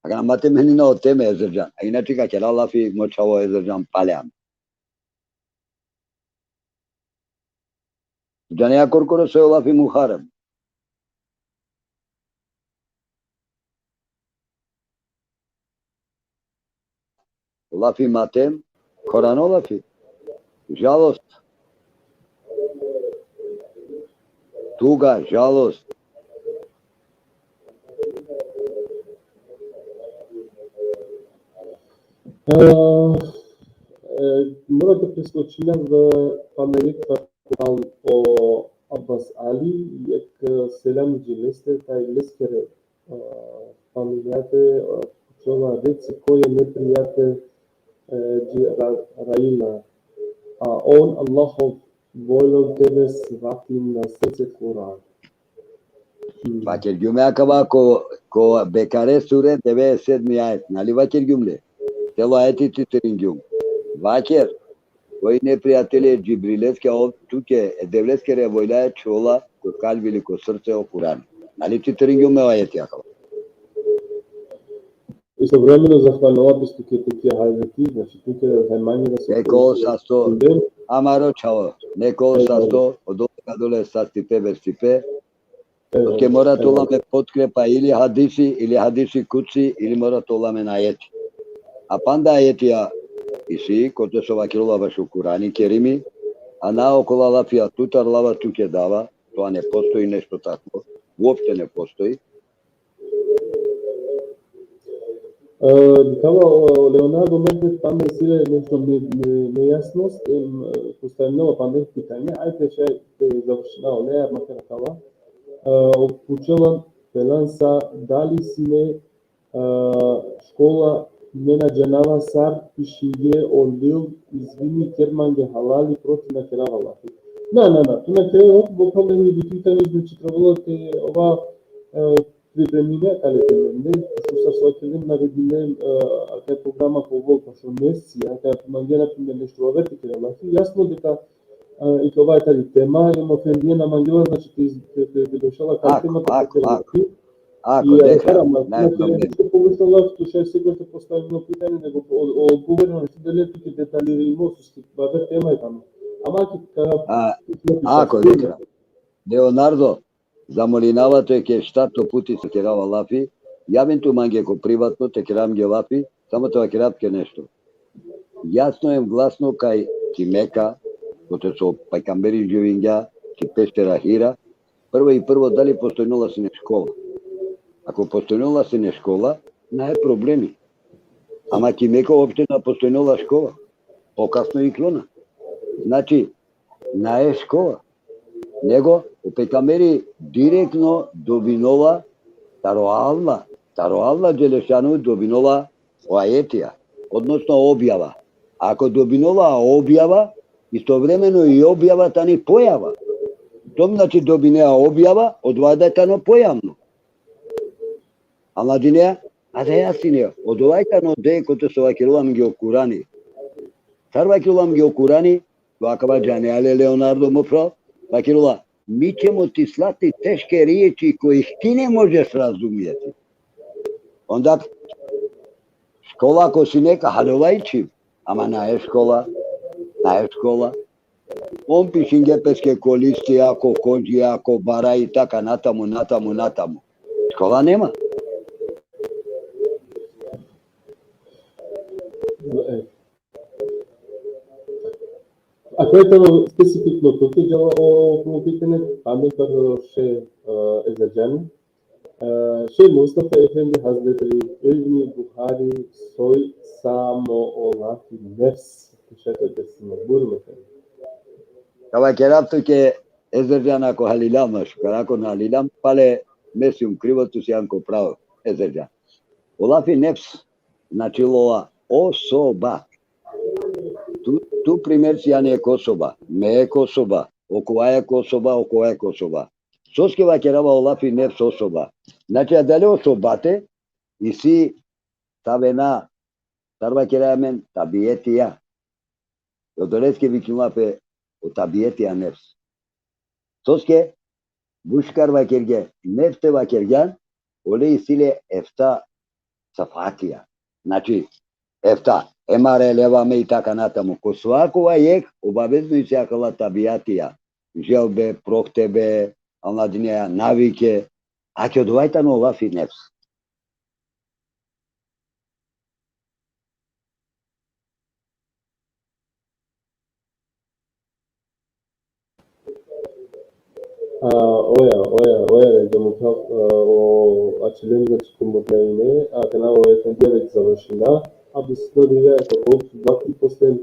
Akana matemi nane o tema, Ezerđan. A inače ka kera lafi mo čhavo Ezerđan pale amen. Džanea korkoro so o lafi Muharrem? Lafi matem, korano lafi. Žalost. Tuga, žalost. E, e, mora te preskočina v pamenik o Abbas Ali, jekh, e, selam dži leste, taj leskere, e, familijate, e, pučela, reci koj e neprijate, e, dži Ra-, Raila. A on, Allahov voljom, tebe svatin na srce Kur'an. Hmm. Vakergjum akava ko, ko Bekare sure, devedeset sedmi ajet. Nali vakergjum le? Telo ajeti citiringjum. Vaker, koj neprijateli e Džibrileske, ov tuke, e Devleskere voljaja čhola ko kalbi ili ko srce o Kur'ani. Nali citiringjum me o ajeti akava? Istovremeno zahvalnava pe tuke, tuke Hazreti, znači tuke hajmanje da se... Neko sasto, amaro čhavo, neko sasto, odola ka dole sastipe, verstipe, soske mora te ola amen potkrepa ili hadisi, ili hadisi kutsi, ili mora te ola amen ajeti. A panda ajetija isi, kote so vakerela bašo Kur'ani Kerimi, a na okola lafija tutar lava tuke dava, to ne postoji nešto tako, uopšte ne postoji. E, dikhava, o, Leonardo, možda panda isi le nešto ne-, ne-, nejasnost, em, e, postavimo panda pitanje, ajde šaj te završina ole, makar akava. E, o pučela, pelan sa, dali sine, e, škola, me na džanava sar pišinge o lil, izvini, ker mange halali, proti na kerava lafi. Na, na, na, tu na kerava lafi, bukvalno mi bi pitanje, znači, trebalo te ova, e, pripremime, kale te mende, pošto sar so vakergjum, naredime, e, akaj programa ko vol, pošto nesi, akaj mangela, na primer, nešto aver te kera lafi, jasno deka, e, i kova tani tema, em o efendija na mangela, znači, te, te, te, te bešala kale tema, te kera lafi. Ako, deka, nema problem. Nešto pogrešno lafi, tu šaj sekoš te postavimo pitanje, nego o, o odgovor na što dele tuke detaljirimo, so si baver tema i tano. Ama ki kara... A, ako, deka. Leonardo, zamolinava tut, ke štarto puti so kerava lafi, javen tu mange ko privatno, te kerav mange lafi, samo te vakerav tuke nešto. Jasno em glasno kaj ki Meka, kote so pejgamberi živingja, ki peštera Hira, prvo i prvo dali postojnola sine škola. Ako postojnola sine škola, nae problemi. Ama ki Meka uopšte na postojnola škola. Pokasno iklona. Znači, nae škola. Nego, o pejgamberi direktno dobinola taro Allah, taro Allah dželešanu dobinola o ajetija, odnosno objava. Ako dobinola objava, istovremeno i objava tani pojava. Tom znači dobinea objava, odova da tano pojavno. Aladinea, adaja sine, odova tano de kote so vakerela mange o Kurani. Sar vakerela mange o Kurani, akava džanea le Leonardo, mo phral, vakerela, mi ćemo ti slati teške riječi koje ih ti ne možeš razumjeti. Onda škola ko sine ka haljova i čhib, ama nae škola, nae škola. On pišinge peske ko listija, ko kodžija, ko bara i taka natamu, natamu, natamu. Škola nema. Ako je tano specifično, to ti džala o, o pitanje, a me prvo še, e, Ezerđani. E, še Mustafa Efendi Hazreti Ibni Buhari soj samo o lafi nefs. Te šaj te desimo. Bujrum Efendi. Ka vakerav tuke Ezerđan, ako halilam, šukar ako na halilam, pale me sijum krivo, tu sian ko pravo, Ezerđan. O lafi nefs značilo osoba. Tu, tu primer sian jekh osoba, me jekh osoba, okova jekh osoba, okova jekh osoba. Soske vakerava o lafi nefs osoba? Znači, adale osobate isi tavena, sar vakeraja amen, tabietija. Odoleske vikinela pe o tabietija nefs. Soske, but šukar vakergje, nefs te vakergjan, ole isi le efta safatija. Znači, efta, emare, levame i taka natamu. Ko svakova jekh, obavezno isi akala tabiatija. želbe, prohtebe, a mladinea navike, ake odova tano lafi nefs. A, oja, oja, oja, ne znam, upravo, a, o, ačhilen, znači, ko mutmaine, a kana o efendija već završina, a bi se to diga, eto, o vakti posle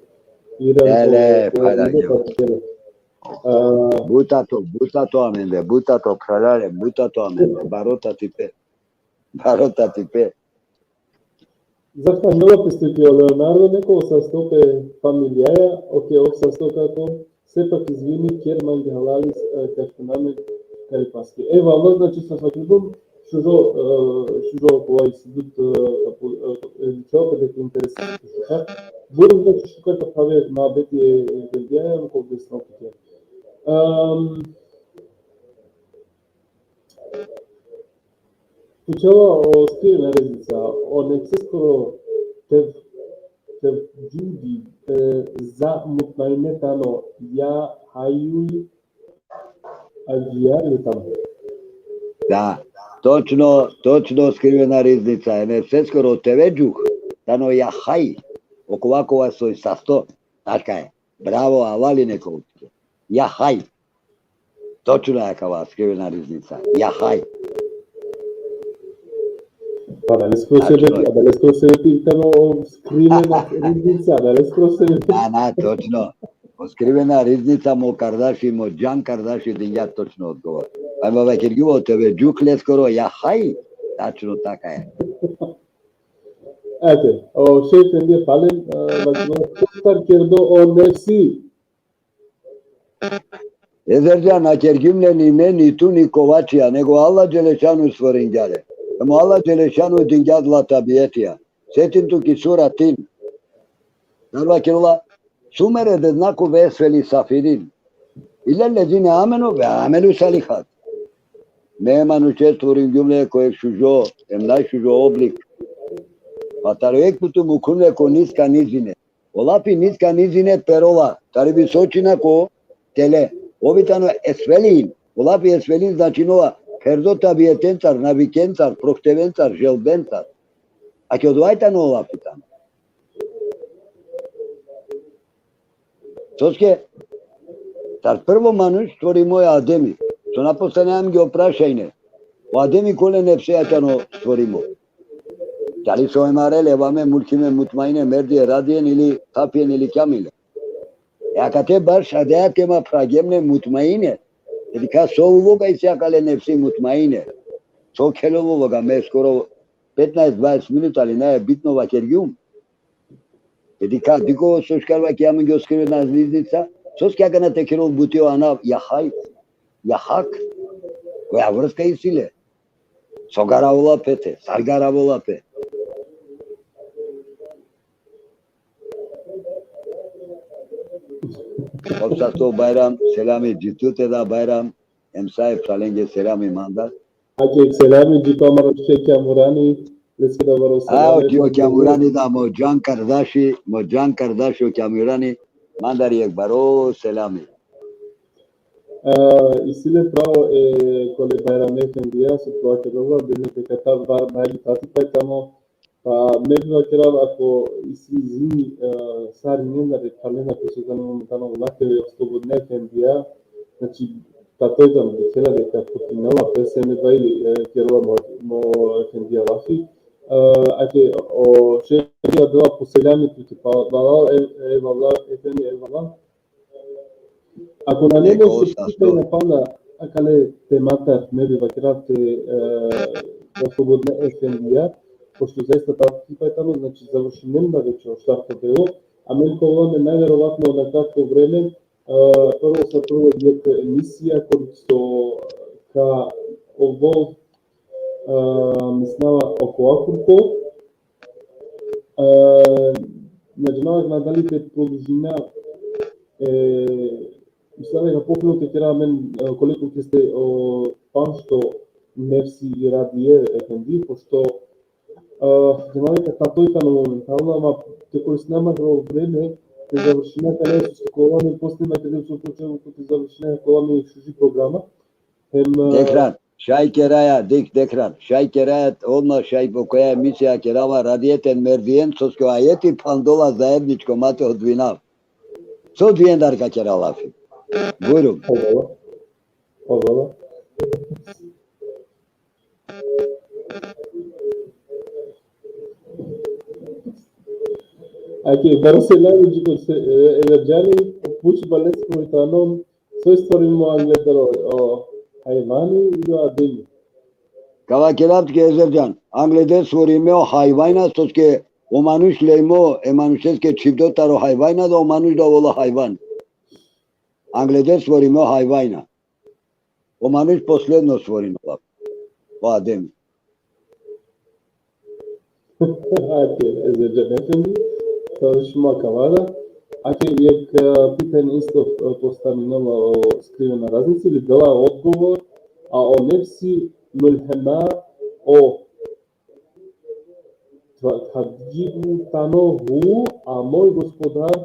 Iran, Ele, o, o, phralalen. A, but ato, but ato amende, but ato, phralalen, but ato amende, baro tatipe, baro tatipe. Zar tano nela pistipija o Leonardo, neko sasto pe familijaja, okej, ov sasto kako, sepak izvini, kjer mange halali, e, kaštunamen karipaske. Ejvallah, znači, sa sakribum, šužo, e, šužo, ovaj, sidut, e, kapu, e, e, čova pe dek interesantno šukar. Burum, znači, šukar ka phave muhabeti e, e, efendijaja, ko desno pike. Am, Pučela o skrivena riznica, o nefseskoro tev-, tevdžudi, e, za mutmaine tano ja hajju, a ja li tano. Da, točno, točno skrivena riznica, e nefseskoro tevedžuh tano ja haj, okova kova soj sasto, taka e. Bravo, halali neka ovel tuke. Ja haj. Točno akava skrivena riznica. Ja haj. Pa adaleskoro sebepi, adaleskoro sebepi tano o skrivena riznica, adaleskoro sebepi. Na, na, točno. O skrivena riznica, mo kardaši, mo džan kardaši dingja točno odgovor. Ajmo vakergjum o tevedžuh leskoro, ja haj. Tačno taka e. Ajde, o šejh efendija palen, e, vakerela, kotar kerdo o nefsi. E Zerdžan, na kergjum le ni me, ni tu, ni Kovačija, nego Allah Dželešanu stvoringja le. Em o Allah Dželešanu dingja adala tabietija. Setin tu ki sura Tin. Taro vakerela, summe redednakum esfele safilin. Illa lezine amenu ve amilus salihat. Me manuše stvoringjum le ko jekh šužo, em najšužo oblik. Pa taro jekh puti mukhum le ko niska nizine. O lafi niska nizine perola, tari visočina ko tele. Ov tano esfelin. O lafi esfelin značinola pherdo tabietencar, navikencar, prohtevencar, želbencar. Ake odova tano o lafi tano. Soske, sar prvo manuš stvorimo e Ademi. So na postavljam ge o prašajne. O Ademi kole nefseja tano stvorimo. Dali so emare le, eva me, mulhime, mutmaine, merdie, radien ili hafien ili kjamile. E akate baš adaja tema phragjum le mutmaine. E dikha so uloga isi akale nefsi mutmaine. So khelo uloga, me skoro petnaest dvadeset minuta ali naje bitno vakergjum. E dikha, dikh o so šukar vakergjum, o skrivena riznica, soske akana te kerol buti o anav, ja haj, ja hak, koja vrska isi le, so garavola pe te, sar garavola pe. Ov sasto Bajram, selami dži tute da Bajram, em sa e phralenge selami mandar. Ake selami dži pa amaro šejh Kjamurani, leske da baro selami. A, o tio Kjamurani da mo džan kardaši, mo džan kardaši o Kjamurani, mandar jekh baro selami. A, isi le pravo e kole Bajrami efendija, so pravo kerela, dene te kata bar bajli tati paj tamo, Pa me bi vakerav, ako isi izini, e, sarinen da phralalen, ako so tano, tano lake, slobodne efendija, znači, tatoj tano, dikhela deka pokinela, pese me bajli, e, kerela mo, mo efendija lafi. E, ake o šejh dela po selami tute, pa, vala, e, e, vala, efendi, e, vala. Ako nane mo se pitanje pana akale tematar, me bi vakerav te, e, da slobodne efendija, pošto zaista tati paj tano, znači, završinen da već o štarto delo, a me ka ovel amen najverovatno na kratko vreme, e, prvo sa prvo jekh emisija, koj so ka ovel, e, mislinava okova kurko, E, na džanav akana dali te produžina, e, mislinav deka pofino te kera amen, e, koliko keste o panšto nefsi i radie efendi, pošto, e, džanav deka tatoj tano momentalno, ama te koristina amaro vreme, e, te završina tane škola, me posle na kede so počeo, ko te završina škola me šuži programa. Hem, e, Dekran, šaj keraja, dikh, Dekran, šaj keraja, odma šaj po koja emisija kerava, radijeten, merdien, soske ajeti phandola zajedničko, ma te odvinav. So dviendar ka kera lafi. Bujrum. Odova. Odova. Ake, baro selam, dži ko se, e, Ezerđani, puči bale so tano, so stvorimo angleder o, o hajvani ili o ademi? Ka vakerav tuke, Ezerđan, angleder stvorime o hajvajna, soske o manuš lejmo, e manušeske čhivdo taro hajvajna, da o manuš da ovola hajvan. Angleder stvorime o hajvajna. O manuš posledno stvorimo la. O ademi. Ake, Ezerđan efendi, sa šuma kavara. Ake, jek, e, pitanje isto, e, postavinela o skrivena raznica ili dela odgovor, a o nefsi mulhema o tva-, tadžibu tano hu, a moj gospodar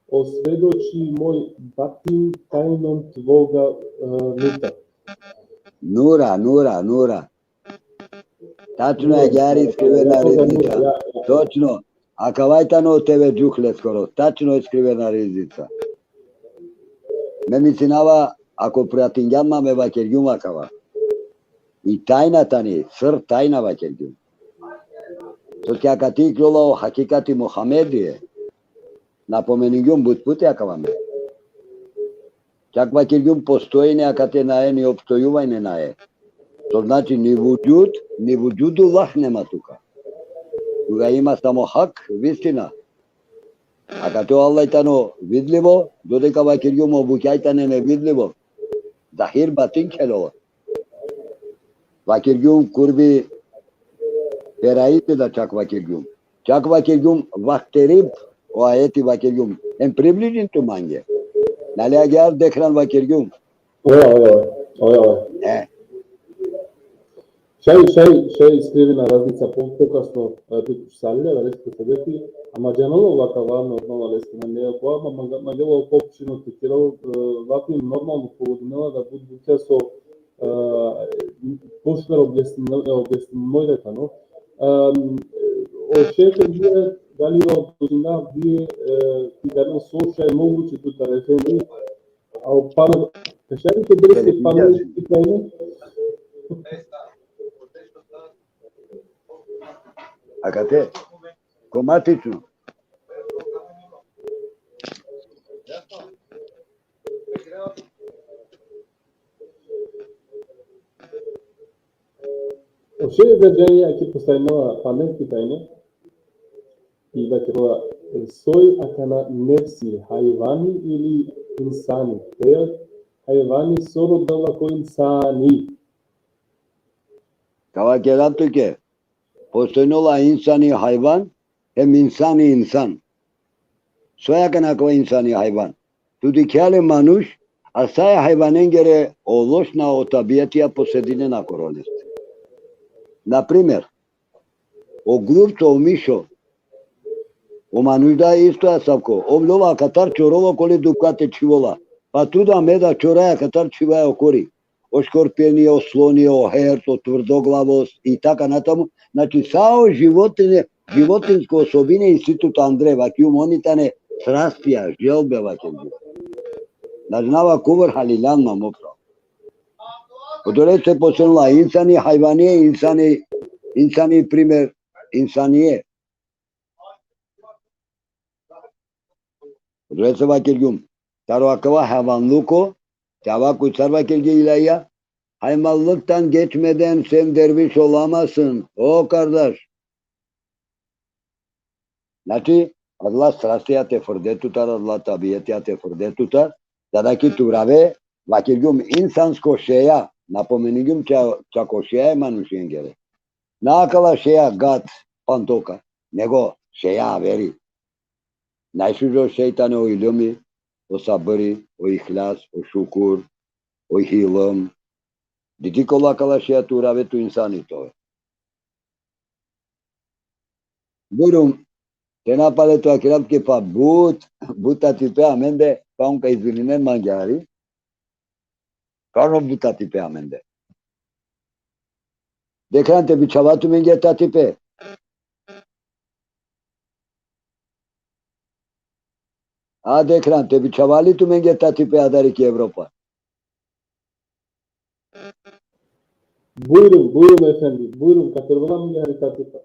o svedoči moj batin tajnom tvoga, e, nuta. Nura, nura, nura. Tačno je, agjaar skrivena riznica. Točno. Akava tano tevedžuh leskoro. Tačno je skrivena riznica. Me mislinava, ako pratingjan ma, me vakergjum akava. I tajna tani, sir tajna vakergjum. Soske akate ikljola o hakikati Muhamedije. Napomeningjum but puti akava me. Čak vakergjum postojini akate nae, ni opstojuvajne nae. To znači ni vudžud, ni vudžudullah nema tuka. Tuka ima samo hak, vistina. Akate o Allah tano vidlivo, dodeka vakergjum o bukjaj tane nevidlivo. Zahir batin khelola. Vakergjum kurbi peraite da čak vakergjum. Čak vakergjum vakterib, o ajeti vakergjum. Em približin tu mange. Nali agjaar Dekran vakergjum. Oj, oj, oj, oj, oj. E, Šaj, šaj, šaj skrivena raznica po, pokasno, e, tu salile, da resko sebepi, ama džanelo vakava normalno leske, ne, ne, ko, ama, ma, ma, gelo popšino te kero, e, vapi normalno pogodinela da but bukja so, e, pošukar objasnimo, objasnimo da tano. Em, o šefe bie, gali o dozina bie, e, ti gano so šaj moguće tu tarefeni, a o pano, kašari te bere se pano, ti pano. Akate, ko matično. O šefe Ezerđani, ake postavimo pamet pitanje. I da kerela, soj akana nefsi, hajvani ili insani? Te hajvani so rodela ko insani? Ka vakerav tuke, postojnola insani hajvan, hem insani insan. Soj akana ko insani hajvan? Tu dikhea le manuš, a sa e hajvanengere o lošna o tabiatija posedinena koro leste. Na primer, o grubco, o mišo, o manuš da isto asavko, ov lola akatar čorova okole dupka te čhivola. Pa tu da me da čoraja akatar čhivaja okori. O škorpioni, o sloni, o herc, o tvrdoglavost i taka natamu. Znači, sa o životinje, životinsko osobine isi tut andre, vakergjum, oni tane strastija, želbe, vakergjum. Na džanava kobor halilan ma, mo phral. Odolese postojnola insani, hajvanie, insani, insani primer, insanie. Odolese vakergjum. Taro akava hajvanluko, te ava ko sar vakergje ilahija, hajvanluktan geçmeden sen derviš olamasın, o kardaš. Znači, adala strastija te frde tutar, adala tabiatija te frde tutar, za da ki te urave, vakergjum, insansko šeja, napomeningjum ča-, čak o šeja e manušengere. Na akala šeja gad, pantoka, nego šeja averi. Najšužo šej tane o ilumi, o sabri, o ihlas, o šukur, o hilum. Dikh kola akala šeja te urave tu insani te ove. Bujrum, Te na pale tu akirav ke pa but, but tatipe amende, pa on ka izvininen mange hari. Stvarno but tatipe amende. Dekran te bičhava tumenge tatipe. A dekran te bičhava li tumenge tatipe adari ki Evropa. Buyurun, buyurun efendim. Buyurun, katıldılar mı yani tatipa?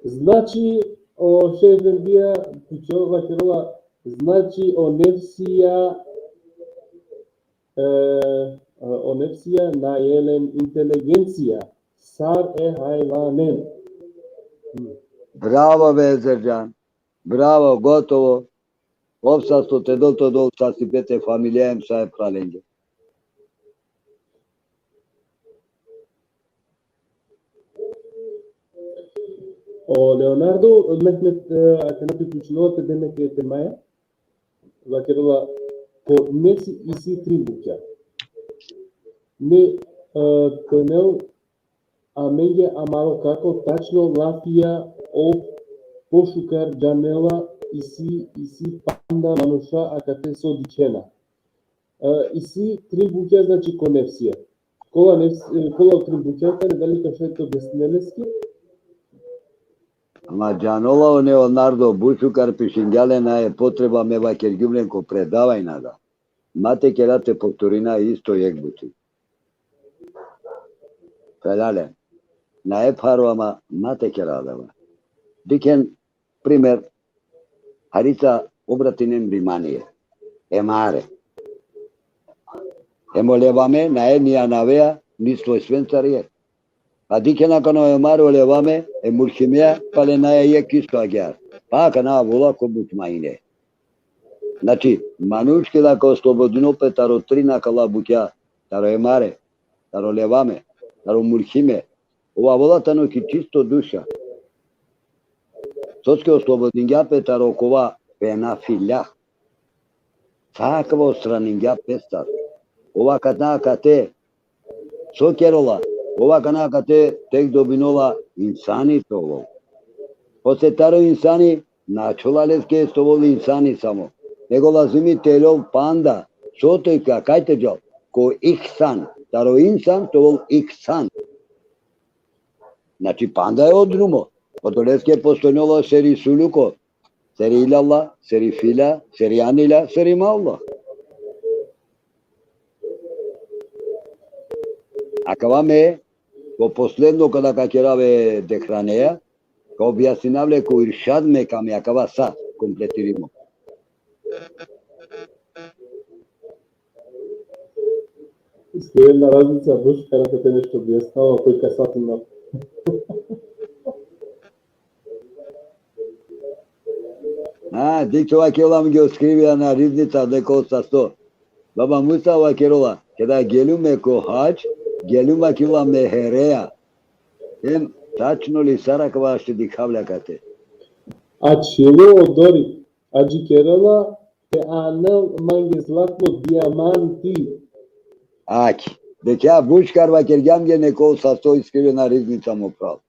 Znači, o še efendija, pučo, vakerela, znači, o nefsija, e, o nefsija nane len inteligencija, sar e hajvanen. Bravo, Vezerđan. Bravo, gotovo. Ov sasto te dol, to dol, sastipete familija em sa e pralenge. O Leonardo, Mehmet, e, akana priključilo pe demek e temaja. Vakerela, ko nefsi isi trin bukja. Me, e, temel amenge amaro kako tačno lafija ov pošukar džanela isi, isi panda manuša akate so dikhena. E, isi trin bukja, znači, ko nefsija. Kola nefs-, e, kola trin bukja tane, dali ka šaj te objasnine leske? Ama džanola o Leonardo, but šukar pišingja len, nae potreba me vakergjum len ko predavanja da. Ma te kera te povtorina isto jekh buti. Phralalen. Nae pharo, ama ma te kera adava. Dikhen, primer, harica obratinen vimanie. E mare. Em o levame, nae ni anavea, ni svojstvencar jekh. A dikhen akana o e mare, o levame, e murhimea, pale nae jekh isto agjaar. Pa akana avela ko but maine. Znači, manuš keda ka oslobodinol pe taro trin akala bukja, taro e mare, taro levame, taro murhime, ov avela tano ki čisto duša. Soske oslobodingja pe taro kova fena filja. Sa akava ostraningja pestar. Ov akana akate so kerela, ov akana akate tek dobinola insani te ovol. Posle taro insani, na ačhola leske te ovol insani samo. Nego lazimi te lol panda. So te ka, kaj te džal? Ko ihsan. Taro insan te ovol ihsan. Znači, panda e o drumo. Odoleske postojnola seri suluko. Seri ilallah, seri filja, seri anilja, seri mallah. Akava me, ko posledno kada ka kerav e dekhraneja, ka objasninav le ko iršad me ka me akava sa kompletirimo. Iskrivena razlica, baš kada te nešto objasnava, koj ka satina. A, dikh, vakerela amenge o skrivena riznica, neko sasto. Baba Musa vakerela, keda geljum me ko hadž, geljum, vakerela, me herea. Em, tačno li sar akava ašti dikhav le akate. Ačhilo odori, adžikerela, te anel mange zlatno, dijamanti. Aki, dekha, but šukar vakergja amenge neko sasto, iskrivena riznica, mo phral.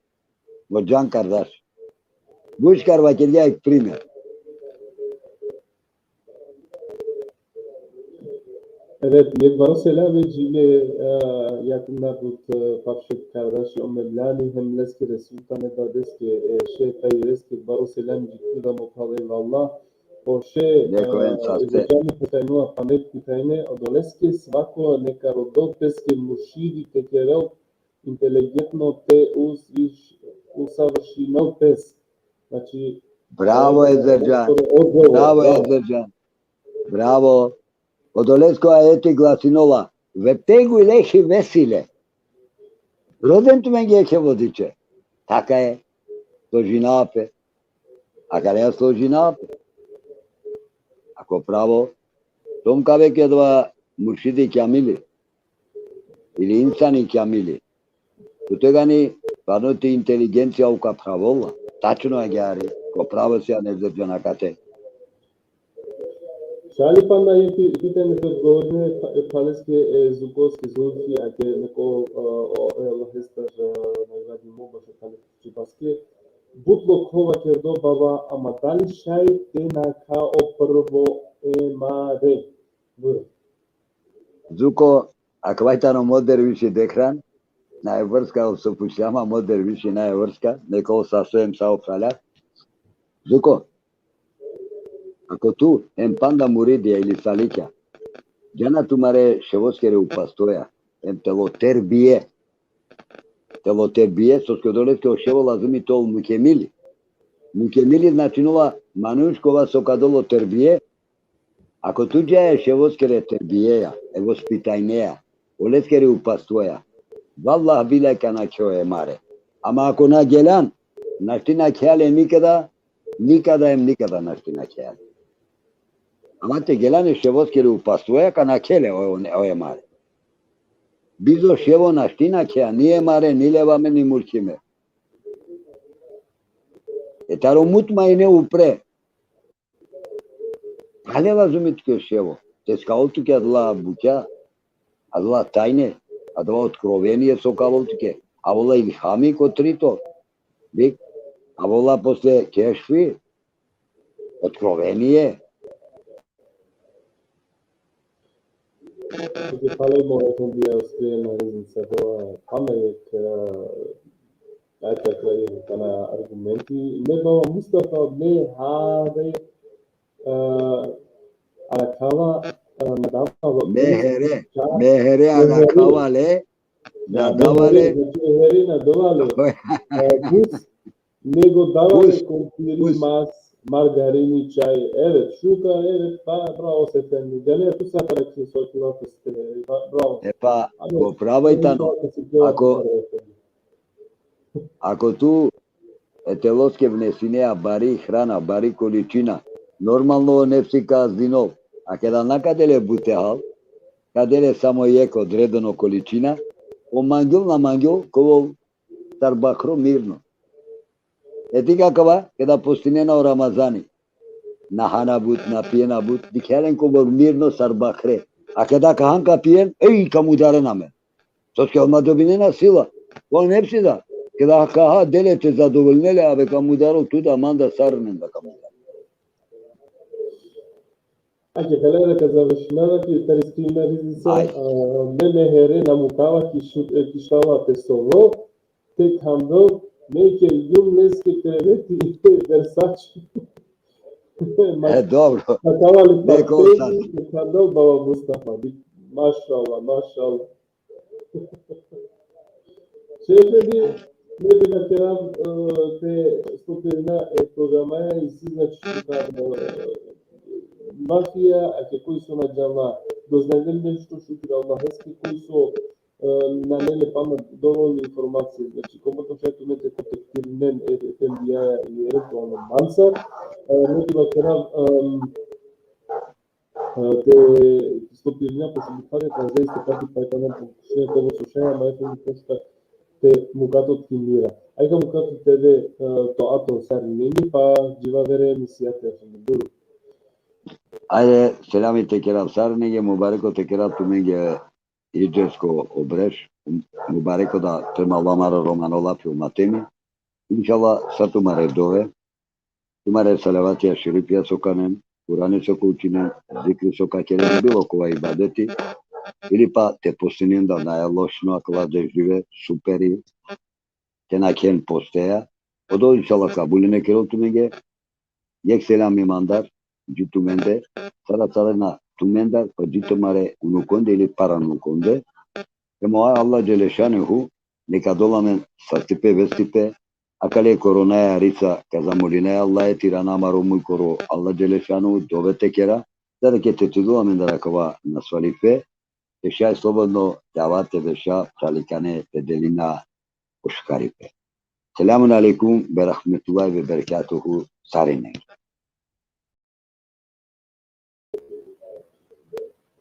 Mo džan kardaš. But šukar vakergja, jekh primer. Evet, jekh baro selami dži le, e, jakina but, e, Pavšek Kardaši o Mevlani, hem leskere sultane dadeske, e, še Tahireske, baro selami dži le da, mo phral, Allah. O še, Neko e, en saste. Džani pitajnela, panek pitajne, odoleske svako neka rodel peske muršidi te kerel inteligentno te usviš-, usavršinel pes. Znači, Bravo, e, Ezerđan. odgovor, Bravo, da. Ezerđan. Bravo. Odolesko ajeti glasinola: Vebtegu ilejhi vesile. Roden tumenge jekhe vodiče. Taka e. Složinava pe. Akaleja složinava pe. Ako pravo, tom ka ave ki adava muršidi kjamili. Ili insani kjamili. Tu tegani, stvarno ti inteligencija ov ka phravol la. Tačno agjaar i, ko pravo si, Ezerđan, akate. Šaj li pana jekh pi-, pitanje te odgovorine, pa-, e, phaleske, e, Zukoske Zulfi, ake neko, e, o, e, Allahestar, e, But lokho vakerdo baba, ama dali šaj te nakha o prvo emare. Bujrum. Zuko, akava tano mo derviši, dekh ran, nae vrska, so pučlja ma mo derviši, nae vrska, neka o saso em sa o phralja. Zuko, ako tu em panda muridija ili salikja, džana tumare ševoskere upastoja, em telo terbije. Telo terbije, soske odoleske o ševo lazimi te ol mukemili. Mukemili značinela manuš kova so ka del o terbije. Ako tu džaja e ševoskere terbijeja, e vospitajneja, oleskere upastoja, vallah billah ka nakhe o emare. Ama ako na geljan, našti nakhea le nikada, nikada em nikada našti nakhea le. Ama te geljan e ševoskere upastoja, ka nakhe le o, o, o emare. Bizo ševo našti nakhea, ni emare, ni levame, ni murkime. E taro mutmaine upre. Pale lazumi tuke ševo. Te skalol tuke adala bukja, adala tajne, adala otkrovenie so ka avol tuke. Avola ilhami ko trito. Dik, avola posle kešfi, otkrovenie. Zahvaljujem, efendija, uskoro na riznica dova, ama jek, e, ajta kraj kana argumenti. Me baba Mustafa, me here, e, anakava, e, na dava, Me here, me here anakava le, na dava le. Znači, me here na dava le. E, bus, nego dava le krompiri, mas, margarini, čaj. Evet, šukar, evet, pa, bravo, Sefendi. Džane, tu sa para ki so ki vape ste, pa, bravo. E pa, ko pravo i tano. Ako, ako tu e teloske vnesinea bari hrana, bari količina, normalno o nefsi ka azdinol. A keda na ka del le bute hal, ka del le samo jek odredeno količina, o mangel na mangel, ka ovol sar bakhro mirno. E dik akava, keda postinena o Ramazani, na hana but, na pijena but, dikhea len kobor mirno sar bakhre. A keda ka han ka pijen, ej, ka mudaren amen. Soske odma dobinena sila. O nefsi da, keda ka ha, del le te zadovoljinel le, abe ka mudarol tu da, man da, sarinen da ka mudarol. Ake, kalera ka završina da ki tari skrivna riznica, a, me, me here na mukava ki šu-, e, ki štala te sovol, te khandol, me kergjum leske kreveti Versace. E, dobro. Akava li pateni, te khandol baba Mustafa. Mašallah, mašallah. Šefendi, me bi nakerav, e, te stopirina e programaja, isi, znači, šukar, e, mafija, ake koj so na džanla, doznajnen nešto, šukir Allaheske, koj so, e, nane le pana dovoljno informacije. Znači, komotno šaj tumen te kontaktirinen e, efendijaja ili eventualno manca. E, me bi nakerav, em, e, te stopirina, pošto Buhari ka zaista kati pajtanom pokušenje, kogo so šaja, ma efendim pošto te mukato ti mira. Ajka mukato te de, e, to ato sarinenge, pa dživavere emisijate, efendim. Bujrum. Ajde, selami te kerav sarinenge, mubareko te kerav tumenge hidžresko o breš, mubareko da prema amaro romano lafi o matemi. Inšallah, sa tumare dove, tumare salavatija šerifija so ka anen, Kurani so ka učinen, zikri so ka keren, bilo kova ibadeti, ili pa te postinen da, nae lošno, akala dešdive, superi, te nakhen posteja, odo inšallah kabul neka kerol tumenge, jek selam imandar, dži tumende, sar astarena tumendar, pa dži tumare unukonde ili paranukonde, Em o Allah dželešanuhu neka dol amen sastipe, vestipe, akale koronaja arica, ka zamolinaja Allahe te irana amaro mujkoro, Allah dželešanuhu dove te kera, da ke te te dol amendar akava nasvalipe, te šaj slobodno dava te beša, phralinkane te delina o šukaripe. Selamun alejkum ve rahmetullahi ve berekatuhu sarine.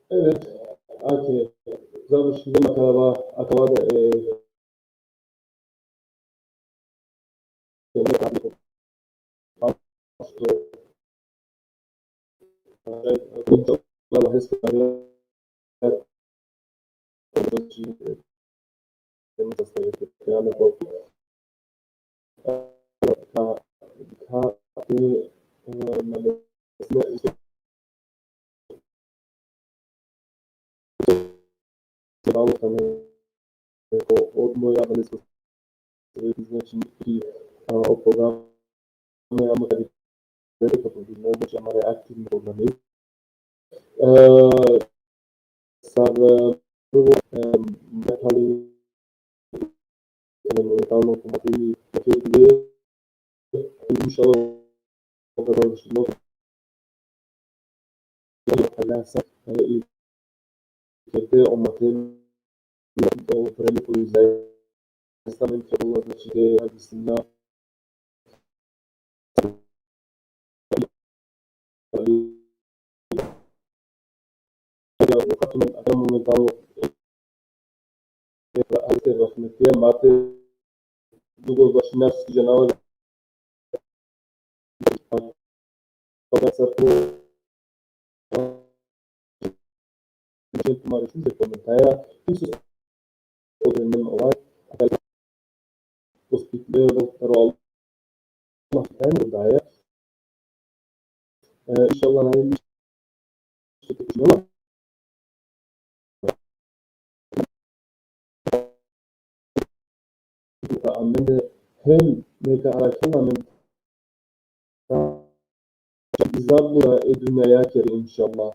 Evet, ake, završimo akava, akava da, e, ka, ka, e, e, na, na, od moja, da ne, znači, i, a, o programe, ja, znači, amare aktivno programe. E, sar, e, prvo, e, metali, e, momentalno, komatimi, inšallah, kada završimo, Allah sa, e, i kete o matem, o vreme koji zaista nam trebalo, znači, da je, ja mislim, na, ali, ja, momentalno, e, rahmetija, mate, dugo bašinaš ki janav, pa da sa to, tumare šuže komentara, tu se odrenem ovaj, a da pospitne da taro Allah, tajno daje. E, inšallah, najviše te počinela. Amende hem neka arakhela amen i zabluda e dunjajakere, inšallah.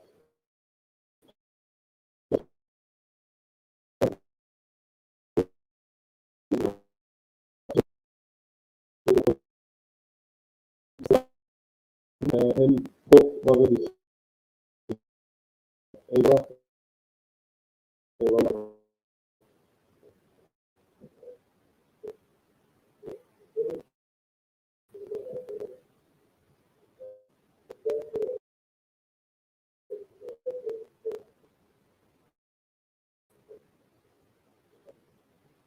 Hem po vavedi. Eyvallah. Eyvallah.